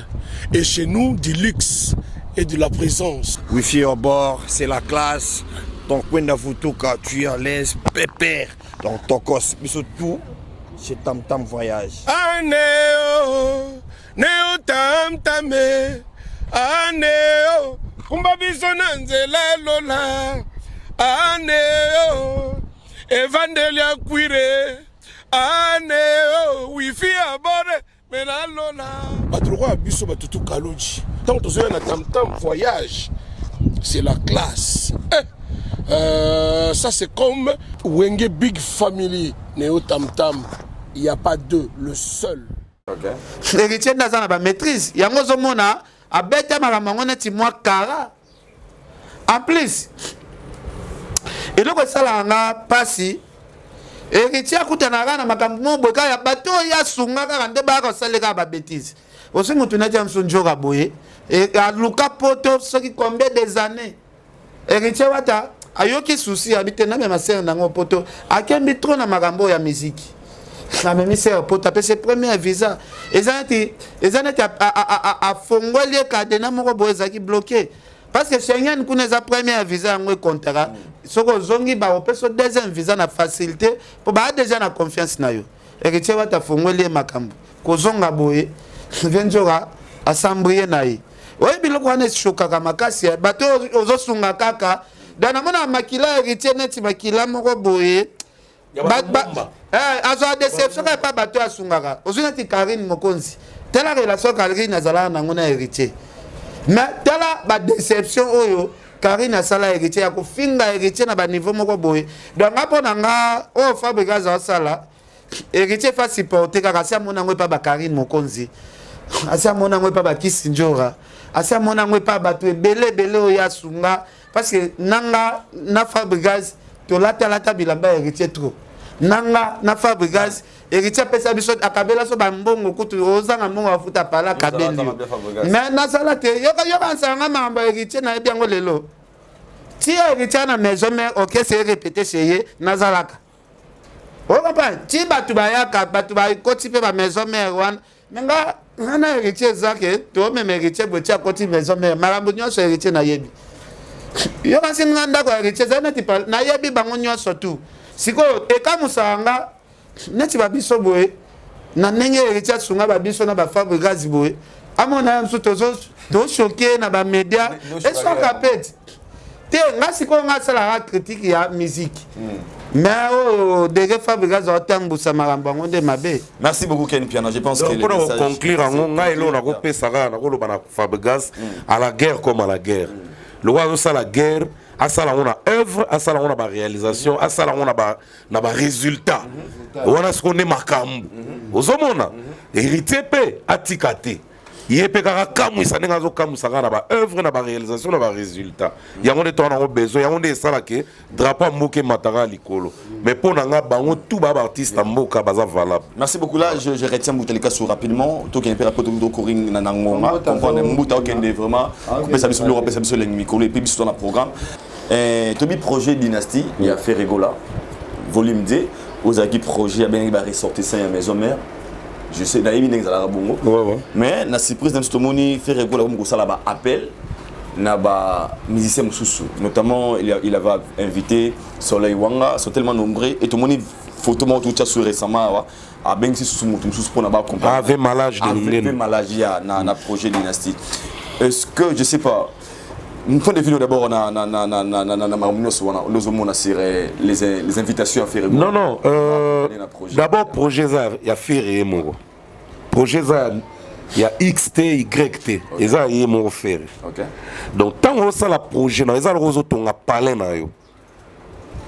Et chez nous, du luxe et de la présence. Wifi au bord, c'est la classe. Donc, Kwenda Futuka, tu es à l'aise, pépère. Donc, Tokos, mais surtout, c'est Tam Tam Voyage. Aneo, neo tamtame, aneo, kumba biso na nzela lola, aneo, evandeli ya kwire, aneo, wifi ya bore, mela lola. Bato lokola biso batutu Kalonji, ntango tozoya na Tamtam Voyage, c'est la classe. Eh, ça c'est comme Wenge Big Family, Neo Tam Tam, il n'y a pas deux, le seul. Okay. Héritier nde aza na bamaîtrise yango, ozomona abeta makambo yango neti mwa kara. En plus, eloko esalaka nga mpasi, Héritier akutanaka na makambo mo boye kaka ya bato oyo asunga, kaka nde bayaka kosala kaka babêtises. Osi motu neti ya mosu nzoka boye aluka poto soki combien des années. Héritier Wata ayoki susi, abi te, namema sere nango poto. Akembi trop na makambo oyo ya miziki, amemi sere poto, apesi première visa. Eza neti afongoli ye cadenas moko boye ezalaki bloqué, parce que Schengen kuna eza première visa yango ekontaka. Soki ozongi, bakopesa deuxième visa na facilité, mpo baa déjà na confiance na yo. Héritier Wata afongoli ye makambo, kozonga boye, ve nzoka asambwi ye na ye. Oyebi, biloko wana eshokaka makasi. Bato ozosunga kaka da namona makila Héritier neti makila moko boye azwa déception kaka epa bato asungaka. Ozwi neti Karine Mokonzi, tala relation Karine azalaka nango na Héritier, mais tala badéception oyo Karine asala Héritier, ya kofinga Héritier na baniveau moko boye. Donc nga, mpo na nga, oyo Fabregas azosala, Héritier fa supporte kaka. Asi amona yango epa bakarine Mokonzi, asi amona yango epa bakisi njora, asi amona yango epa bato ebele ebele oyo asunga, parce que nanga na Fabregas tolatalata bilamba ya Héritier trop. Nanga na Fabregas, Héritier apesa biso, akabela so bambongo, kutu ozanga mbongo afuta pala, akabeli yo. Mais nasala te, yoka nsanga makambo ya Héritier, nayebi yango lelo. Ti Héritier na maison mère, orchestre erépété chez ye, nazalaka ocomprendre. Ti bato bayaka, bato bakoti mpe bamaison mère wana. Me nga na Héritier eza ke tomema Héritier boye, ti akoti maison mère, makambo nyonso Héritier nayebi. Yoka nsi nga ndako ya Héritier eza neti nayebi bango nyonso tu. Sikoyo ekamusaka nga neti babiso boye, na ndenge Héritier asunga babiso na baFabregas boye, amona ya mosusu tochoquer na bamédia, eswaka pete te. Nga sikoyo, nga asalaka critique ya musique, mais oyo dege Fabregas aotambusa makambo yango nde mabe. Merci beaucoup, Ken Piana. Je pense que mpona koconclure yango, ngai eloko nakopesa kaka, nakoloba na Fabregas: à la guerre comme à la guerre. Lokola azosala guerre, asala yango na œuvre, asala yango na baréalisation, asala yango na barésultat wana. Sikoyo nde makambo ozomona, Héritier mpe atika te, ye mpe kaka kamwisa ndenge azokamwisa kaka na baœuvre, na baréalisation, na barésultat. Yango nde towana yango besoin, yango nde esalaka drapeau ya mboka emataka likolo. Mais mpo na nga, bango tout ba baartiste ya mboka baza valable. Merci beaucoup. Là, je retiens Mbuta Likasu rapidement. Toi qui es un peu de na ngonga, comprendre Mbuta okende vraiment kopesa biso biloko, apesa biso elengi mikolo et puis biso dans le programme. Tobi projet Dynastie, il y a Ferre Gola volume D, ozalaki projet ya bengi ba ressortissant ya maison mère. Je sais, nayebi ndenge ezalaka bongo. Mais na surprise na biso, tomoni Ferre Gola komi kosala ba appel na ba musicien mosusu, notamment il avait invité Soleil Wanga, sont tellement nombreux, et tomoni photo moko totia sur récemment awa, abengisi susu moto mosusu mpona baaccompagner Ave Malage de Ave Malage ya na projet Dynastie. Est-ce que, je sais pas, point de vue d'abord na makambo nyonso wana ozomona sur les invitations à faire? Non, d'abord projet eza ya Ferre ye moko. Projet eza ya x te, y te, eza ye moko Ferre. Donc ntango osala projet na yo, eza loko ozotonga palais na yo.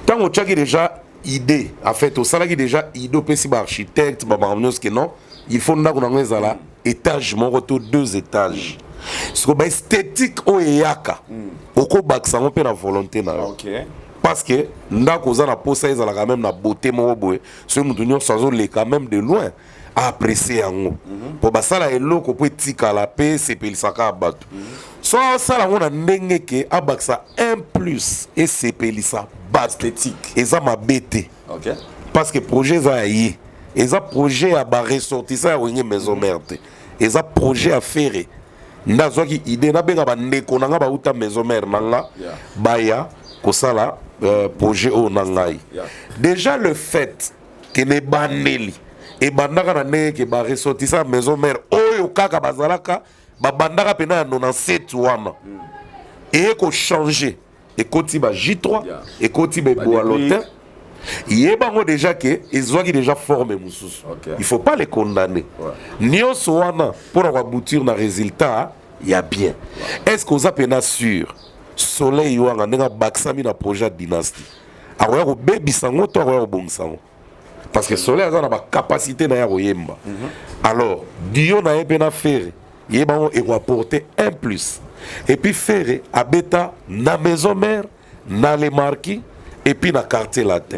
Ntango otiaki déjà idée, en fait osalaki déjà idée, opesi baarchitecte, bamakambo nyonso ke non, il faut ndako nango ezala étage moko to deux étages. Siko baesthétique oyo eyaka, okobakisa yango mpe na volonté na yo, parce que ndako oza na posa ezalaka même na beauté moko boye, soki moto nyonso azoleka même de loin aapprécie yango, mpo basala eloko mpo etikala mpe esepelisaka bato. So asala yango na ndenge ke abakisa un plus, esepelisa bato, eza mabe te, parce que projet eza ya ye, eza projet ya baressortissant ya Wenge Maison Mère te, eza projet ya Ferre nde azwaki idée: nabenga bandeko na nga bauta maison mère na nga, baya kosala projet oyo na ngai. Déjà le fait ke na ebandeli ebandaka na ndenge ke baressortissant ya maison mère oyo kaka bazalaka, babandaka mpena ya 97 wana, eye kochange, ekoti ba J3, ekoti baeboalotin. Yeba yango déjà ke ezwaki déjà forme mosusu. Il faut pas les condamner. Nyonso wana mpona koaboutir na résultat ya bien. Est ce que oza mpena sûr Soleil wanga ndenge abakisami na projet ya dynastie akoya kobebisa yango to akoya kobongisa yango? Parce que Soleil aza na bacapacité na ye ya koyemba. Alors dio na ye mpe na Ferre, yeba yango ekoapporter un plus. Et puis Ferre abeta na Maison Mère, na Les Marquis et puis na Quartier Latin.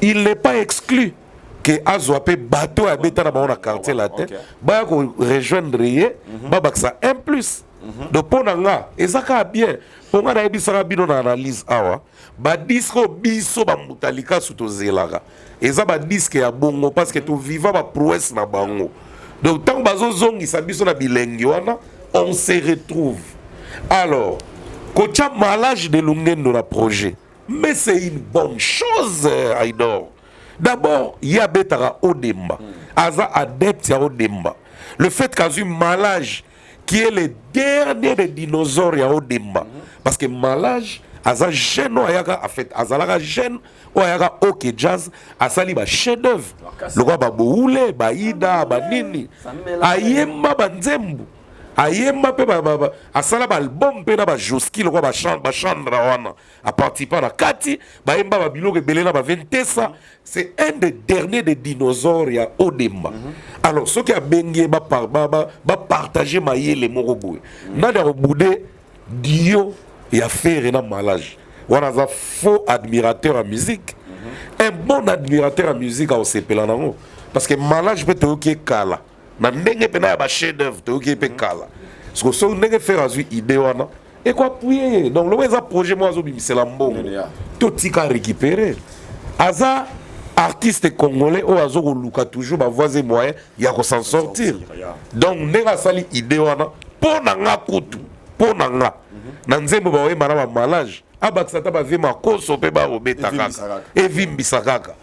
Il n'est pas exclu ke azwa mpe bato oyo abeta na bango na Quartier Latin baya korejoindre ye, babakisa un plus. Donc mpo na nga eza kaka bien. Mpo nga nayebisaka bino na analyse awa, badisque oyo biso bambuta likasu tozelaka eza badisque ya bongo, parce que toviva baprouesse na bango. Donc ntango bazozongisa biso na bilengi wana, on se retrouve. Alors kotia Malage de Lungendo na projet, mais c'est une bonne chose. Aidor d'abord ye abetaka Odemba, aza adepte ya Odemba. Le fait qu'azwi Malage qui est le dernier des dinosaures ya Odemba, parce que Malage aza jeune oyo ayaka, en fait azalaka jeune oyo ayaka OK Jazz, asali bachef d'œuvre lokola baboule, baida, banini, ayemba banzembo, ayemba mpe asala baalbum mpe na bajoski lokola bachandra wana, aparticipa na kati, bayemba babiloko ebele na baventesa. C'est un des derniers des dinosaures ya Odemba. Alors soki abengi ye bapartage mayele moko boye, nani akobude dio ya Ferre na Malage wana? Aza faux admirateur ya musique. Un bon admirateur ya musique akosepela nango, parce que Malage mpe toyoki ekala na ndenge mpena ya bachef d'œuvre, toyoki ye mpe kala. Siko soki ndenge Ferre azwi idée wana, ekoappuyer ye. Donc loko eza projet moko azobimisela mbongo, totika récupérer. Aza artiste congolais oyo azokoluka toujours bavoies et moyens ya kosan sortir. Donc ndenge asali idée wana, mpo na nga kutu, mpo na nga na nzembo baoyemba na bamalage, abakisa ata bavie makoso mpe bakobeta kaka, evimbisa kaka,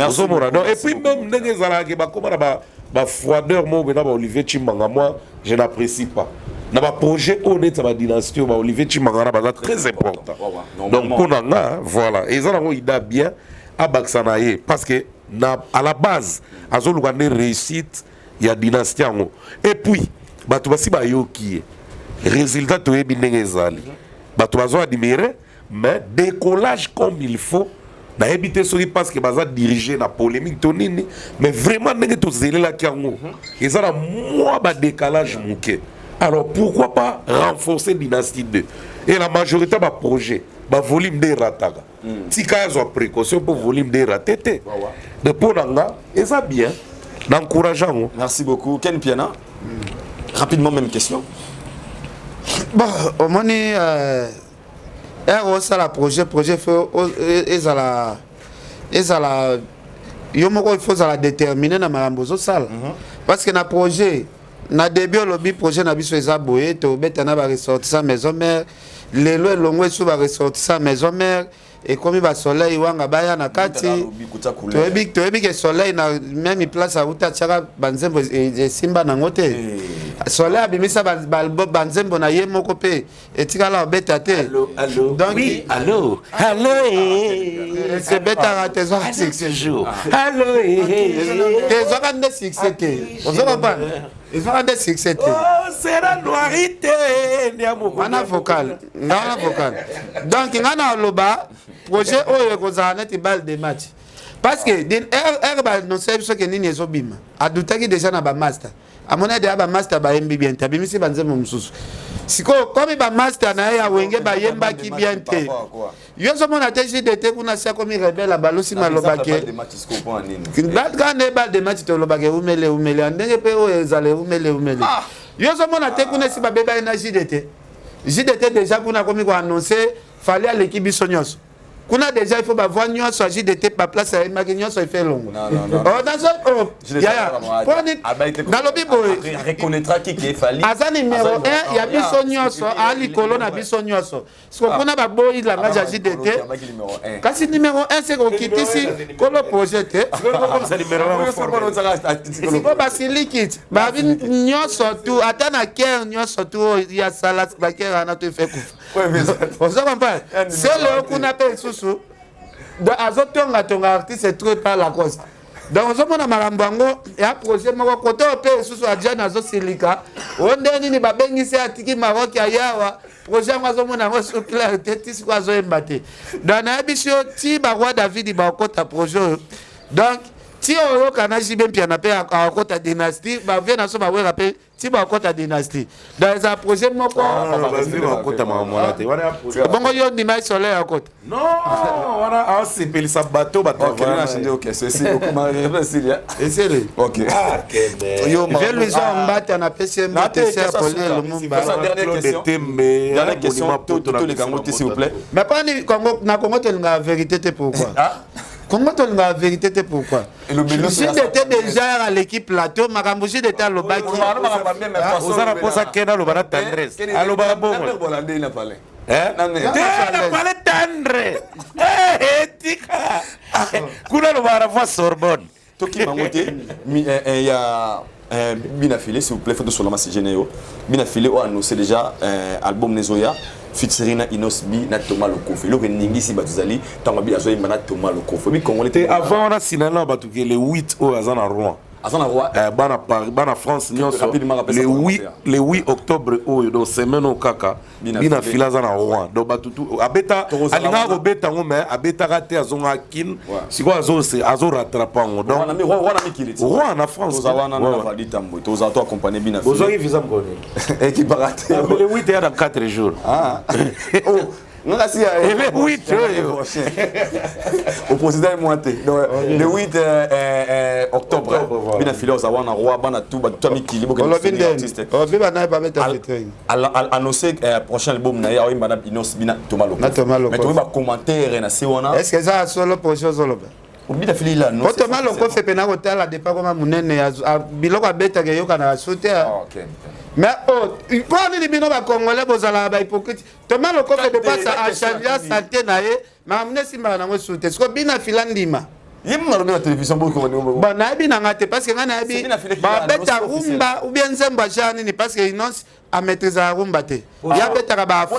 ozomona. Donc et puis même ndenge ezalaka, bakóma na bafroideur moko na baolivier Chimbanga, moi je n'apprécie pas na baprojet oyo neti ya badynastie oyo. Baolivier Chimbanga wana baza très important. Donc mpo na nga, voilà, eza nango ida bien abakisa na ye, parce que na à la base azoluka nde réussite ya dynastie yango. Et puis bato basi bayoki ye, résultat toyebi ndenge ezali, bato bazo admirer, mais décollage comme il faut nayebi te soki parce que baza dirige na polémique to nini. Mais vraiment ndenge tozelelaki yango, eza na mwa badécalage moke. Alors pourquoi pas renforcer dynastie 2? Et la majorité ya baprojet, bavolume nde erataka. Tika yazwa précaution mpo volume nde erate te. De mpo na nga eza bien, na encourage yango. Merci beaucoup Ken Piana. Rapidement, même question. Bon, omoni, ere osala projet faut ezala yo moko, il faut ozala déterminé na makambo ozosala, parce que na projet, na début olobi projet na biso eza boye, tobeta na baressortissant Maison Mère. Lelo elongo esu baressortissant Maison Mère, ekomi basoleil wanga baya na kati. Toyebi ke Soleil na même place auta atiaka banzembo esimba nango te. Soleil abimisa banzembo na ye moko mpe etikala obeta te. Donc allo allo. Ebetaka te, ezwaka succès te, ezwaka nde succès te. Ozo comprendre? Ezwaka nde succès te. Sera noirité. Wana vocal nga, wana vocal. Donc nga na oloba projet oyo ekozala neti balle de match, parce que ere baannonce biso ke nini ezobima, adutaki déjà na bamaster, amoni deya bamaster bayembi bien te, abimisi banzembo mosusu. Sikoyo komi bamaster na ye ya Wenge bayembaki bien te, yo ozomona te JDT kuna si akomi rebelle, abalusi malobake kaka nde balle de match. Tolobaka eumele eumele ya ndenge mpe oyo ezala eumele eumele. Yo ozomona te kuna esi babeba ye na JDT. JDT déjà kuna akomi koannonce Fally aleki biso nyonso. Kuna déjà il faut bavoix nyonso ya JDT, baplace ayembaki nyonso efe elongo. Yaya, nalobi boye, aza numéro 1 ya biso nyonso, aa likolo na biso nyonso. Siko kuna baboyi langage ya JDT, kasi numéro 1 seke okitisi kolo projet te. Siko basiliki babi nyonso tu, ata na kere nyonso tu oyo ya sala bakere wana to efe kufa. Ozo comprendre? Sele kuna mpe lisusu. Donc azotongatonga artiste trop epa Lacoste. Donc ozomona makambo yango ya projet moko kote oyo mpe lisusu Adjani azosilika o nde nini babengisi atiki Maroc ayawa projet yango azomona yango su clair te ti sikoyo azoyemba te. Donc nayebisi yo ti baroi David bakokota projet oyo, donc ti oyoka na JB Mpiana mpe akokota dynastie, bavie na so bawera mpe ti bakota dynastie. Donc eza projet moko bakota makambo wana te. Bongo yo ndima soleil akota? Non, wana asepelisa bato. Esili vie Luison Mbata, napesi ye mbote se Apolline Lumumba. Tembe. S'il vous plaît. Mais pani na Congo tolingaka vérité te. Pourquoi Congo tolingaka vérité te? Pourquoi JDT déjà aleki plateau, makambo JDT alobaki? Oza na mposa kende aloba na tendresse, alobaka bongo te, na pale tendre etika kuna, alobaka na voix Sorbonne. Tokima yango te ya Bina File, s'il vous plaît, faut tosolama sujet na yo. Bina File oyo annoncé déjà album nezoya featuring na Innoss'B na Thomas Lokofe. Eloko eningisi bato ezali ntango abi azoyemba na Thomas Lokofe obi Congolais. Te, avant wana sinana bato ke le 8 oyo aza na Rouen. Aza na Rouen. Bana Paris, bana France nyonso, le 8, le 8 octobre oyo, donc semaine oyo kaka, Bina Fila aza na Rouen. Donc bato tu abeta, alingaka kobeta yango mais abetaka te, azongaka Kine. Sikoyo azorattrape yango, donc Rouen na France. Tozala to accompagner Bina. Bozwaki visa mokoni? Ekipaka te. Le 8 eya dans 4 jours. Nga si le 8 oyo. Au président et moi te. Donc le 8 octobre, Bina Fila oza wana roi, bana tout bato to mikili. Olobi ndeni? Olobi bana babeta featuring? Annoncé prochain album na ye, aoyemba na Innoss'B na Thomas Loko. Na Thomas Loko. Mais toyeba commentaire na se wana. Est ce que eza solo projet ozoloba? Bina Fila ila po Thomas Lokofe mpe na kotala depa koma monene, biloko abetaka eyokanaka su te. Mais mpo nini bino bacongolais bozalaka bahypocrite? Thomas Lokofe depasa achange santé na ye, makambo nde esimbaka nango su te. Siko Bina Fila ndima. Ye malobi na télévision. Bon, nayebi na nga te, parce que ngai nayebi babeta rumba ou bien nzembo ya genre nini, parce que Innoss amaîtrisaka rumba te, ye abetaka baafro.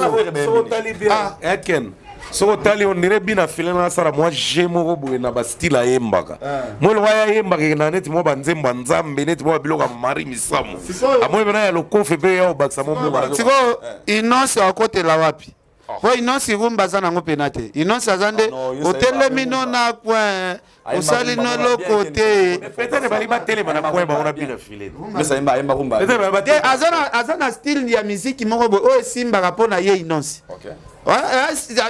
Eken, soki otali, ondire Bina File na asala mwa je moko boye na bastyle ayembaka mo eloko aya ayembaka ekenda neti mwa banzembo ya Nzambe, neti mwa biloko ya Mari Misamu, amoi pena ya Lokofe mpe ya obakisa mo moko. Sikoyo Innoss akotela wapi? Po Innoss rumba aza nango mpena te. Innoss aza nde otelemi no na point, osali no eloko te. Peut-être bali batelema na point bango na Bina File. Te, aza na style ya miziki moko boye oyo esimbaka mpo na ye Innoss,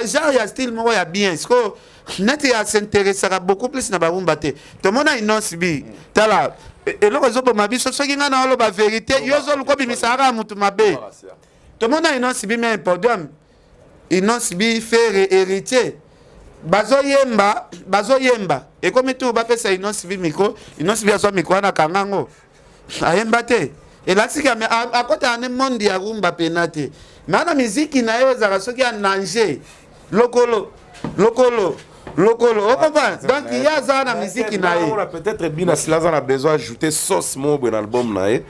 genre ya style moko ya bien. Sikoyo neti as'intéressaka beaucoup plus na barumba te. Tomona Innoss'B, tala eloko ezoboma biso. Soki ngai na oloba vérité, yo ozoluka obimisaka kaka motu mabe. Tomona Innoss'B me podium, Innoss'B, Ferre, Héritier bazoyemba, bazoyemba, ekomi tu bapesa Innoss'B micro, Innoss'B azwa micro wana, akanga yango, ayemba te. Elakisiki akotaka ne monde ya rumba pena te. Me ana miziki na ye ezalaka soki anange lokolo lokolo lokolo, ocomprendre? Donc ye aza na miziki na ye. Peut-être Bina Sila aza na besoin ajouter sauce moko boye na album na ye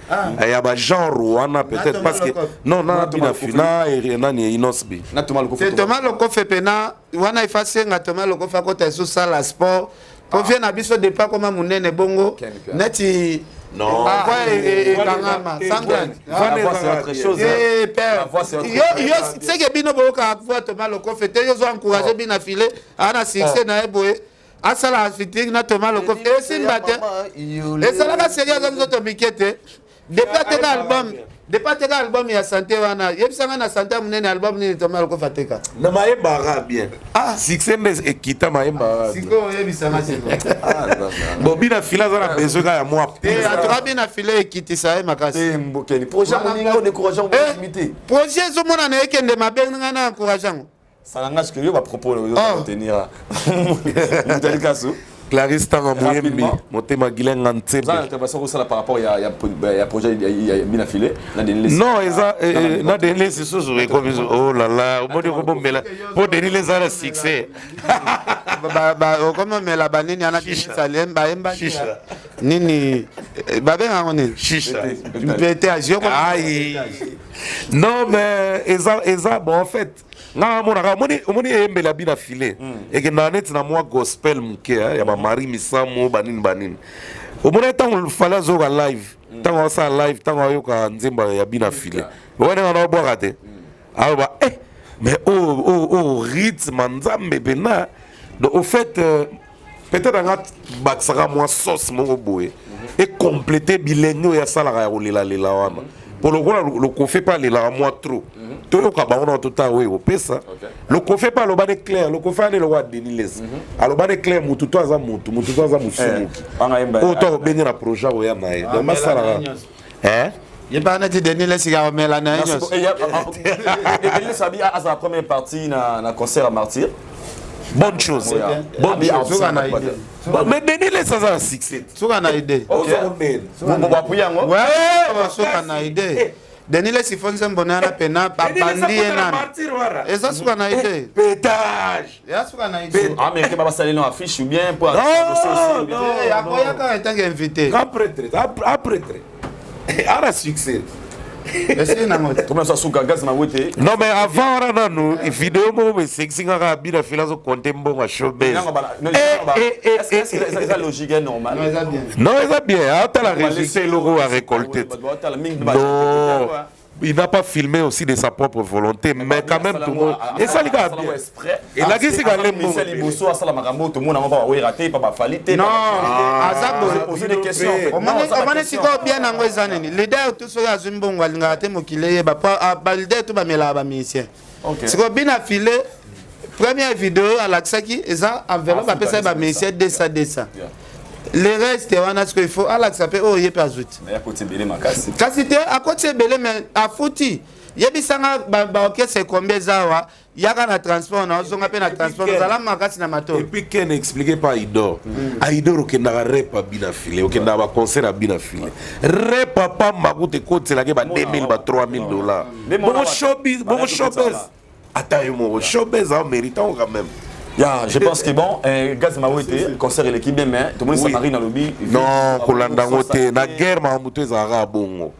ya bagenre wana, peut-être, parce que non, na Bina Fina nani, Innoss'B. Te, Thomas Lokofe pena wana ifasenga Thomas Lokofe akota ezosala sport po vie na biso depa koma monene bongo neti ekangama. Seke bino boyokaka voix Thomas Lokofe te. Yo ozo encourage Bina File, aa na succès na ye boye, asala featuring na Thomas Lokofe, esimba te. Ezalaka seri, aza nzoto mike te. Depuis ateka album, depuis ateka album ya santé wana, yebisanga na santé ya monene, album nini Thomas Lokofe ateka? Na mayembaka bien, succès nde ekita, mayembaka. Sikoyo oyebisanga sikoyo. Bon, Bina File aza na besoin kaka ya mwa. Atoka Bina File ekitisa ye makasi. Projet. Projet ezomonana ekende mabe, ngai na encourage yango. Ça n'engage que yo, bapropos oyo retenir Mutali Kasu. Clarisse Tanga Moyembi, motema Gilenga Ntsebe. Intervention kosala par rapport ya projet ya Bina File na Denis. Non, eza na Denis lisusu ekomi, oh là là, omoni okobombela mpo Denis eza na succès. Okomi omela banini ana bayemba nini, babengango nini? Shisha. Pete. Non, mais eza bon, en fait. Nga namonaka omoni omoni eyembela bina filet ekendaka neti na mwa gospel moke ya bamari misamu banini banini. Omoni ntango Fally azoyoka live, ntango asala live, ntango ayoka nzembo ya bina filet wana nga naobwaka te, aloba eh, mais oyo oyo oyo rythme ya Nzambe mpena. Donc au fait peut-être anga bakisaka mwa sauce moko boye ecompléter bilenge oyo asalaka ya kolelalela wana, po lokola lokofe mpe alelaka mwa trop, toyoka bango na totala oyo ekopesa. Lokofe mpe aloba ne clair, lokofe ane lokola Denis Lessie, aloba ne clair, mutu to aza mutu, mutu to aza mosumuki oyo to akobenge na projet akoya na ye. Donc basalaka eh? Ye mpe neti Denis Lessie akomela na ye nyonso. Denis Sabi aza la première partie na concert à Martyr. Bonne chose, bonne chose. Suka na idée. Bon, mais Denis Lessie aza na succès. Suka na idée. Bapuyi yango. Ouais, suka na idée. Denis Lessie fo nzembo na yana pena babandi ye nano, eza suka na idée. Pétage. Eza suka na idée. Américain basali no affiche ou bien pour akoya kaka etanke invité. Grand prêtre, a prêtre ana succès. Esili nango te. Tomona suka Gaz Mawete. Non, mais avant wana nanu video moko esexi kaka bina fila azokonte mbongo ya showbase. Eza logique, normal. Non, eza bien. Non, eza bien, atala résultat eloko ya récolté. Non, il n'a pas filmé aussi de sa propre volonté, mais quand même tout le monde esali kaka bien, elakisi kale mbongo. Liboso asala makambo, tomona yango pa bawera te, pa bafali te. Non, aza boye. Poser des questions en fait. Omoni sikoyo bien yango eza nini? Leader tu soki azwi mbongo alingaka te mokili eyeba, po baleader tu bamelaka bamusicien. Sikoyo bina file première vidéo alakisaki eza enveloppe apesaki bamusicien 200 200, le reste wana sikoyo il faut alakisa mpe oyo ye mpe azwi te. Akoti ebele makasi. Kasi te, akoti ebele mais afuti. Yebisanga baorchestre combien eza awa? Yaka na transport na ozonga mpe na transport, ozala makasi na matolo. Et puis Ken, expliqué par Aidor. Aidor okendaka rep a bina file, okendaka baconcert a bina file. Rep pamba kuta ekotelaki ba 2000 ba 3000 dollars. Bongo showbiz, bongo showbiz. Ata yo moko showbiz a mérite quand même. Ya, je pense que bon, Gaz Mawete, concert eleki bien, mais tout le monde Samarine alobi. Non, kolanda yango te. Na guerre makambo to ezalaka bongo.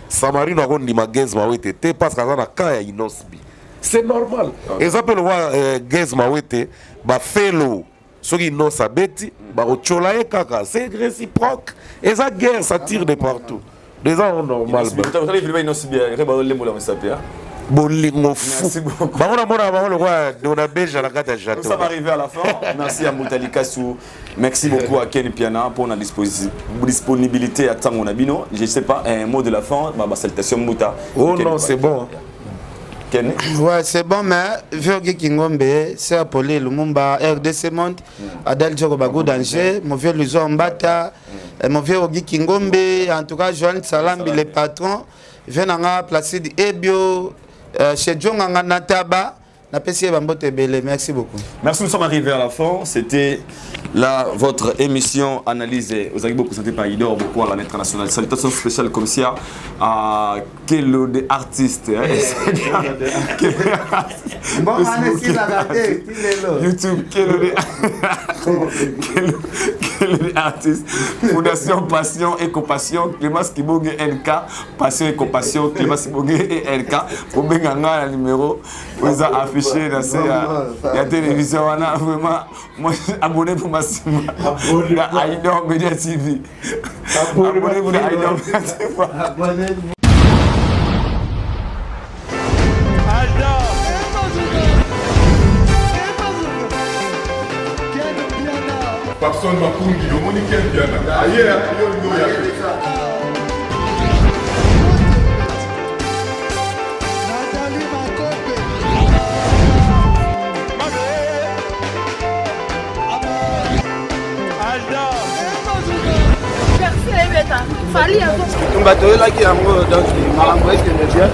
Samarino akondima Gaz Mawete te parce que aza na camp ya Innoss'B. C'est normal. Eza mpe lokwa Gaz Mawete bafelo soki Innoss abeti bakotyola ye kaka, c'est réciproque. Eza guerre, ça tire de partout. Eza yango normal. Bolingo fu bango namona bango lokwa Dona Beja na kati ya Nous sommes arrivés à la fin. Merci à Moutali Kassou. Merci beaucoup à Ken Piana pour la disponibilité à Tango Nabino. Je ne sais pas, un mot de la fin. Bah, salutation Mouta. Oh non, c'est bon. Ken. Ouais, c'est bon, mais Virgi Kingombe, Sir Poli Lumumba, RDC Monde, Adel Djoko Bagou Danger, mon vieux Luzo Mbata, mon vieux Ogi Kingombe, en tout cas, Joanne Salambi, le patron, vient nanga Placide Ebio, chez Djonganga Nataba, napesi ye bambote ebele. Merci beaucoup. Merci, nous sommes arrivés à la fin. C'était là votre émission Analyse aux Agibos présentée par Idor beaucoup à l'international. Salutations spéciales comme ça à Kelo de artiste. Bon, YouTube, Kelo de Kelo de artiste. Fondation Passion et Compassion, Clémence Kibonge NK, Passion et Compassion, Clémence Kibonge et NK. Obenga nga numéro oza affiché na se ya télévision wana. Vraiment, moi, abonnez-vous massivement na Aidor Media TV. Abonnez-vous na Aidor Media TV. Papson Makungi, omoni Ken Piana aye, yo olingi oya te. Tumba toyelaki yango, donc makambo ekende bien.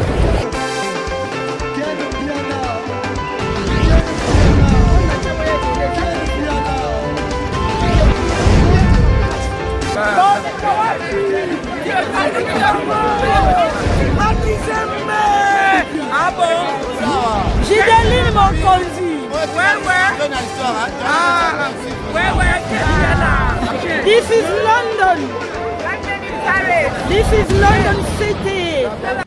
Ah bon? Gideline Mokonzi. Ouais. Ah, ouais, This is London. This is London City.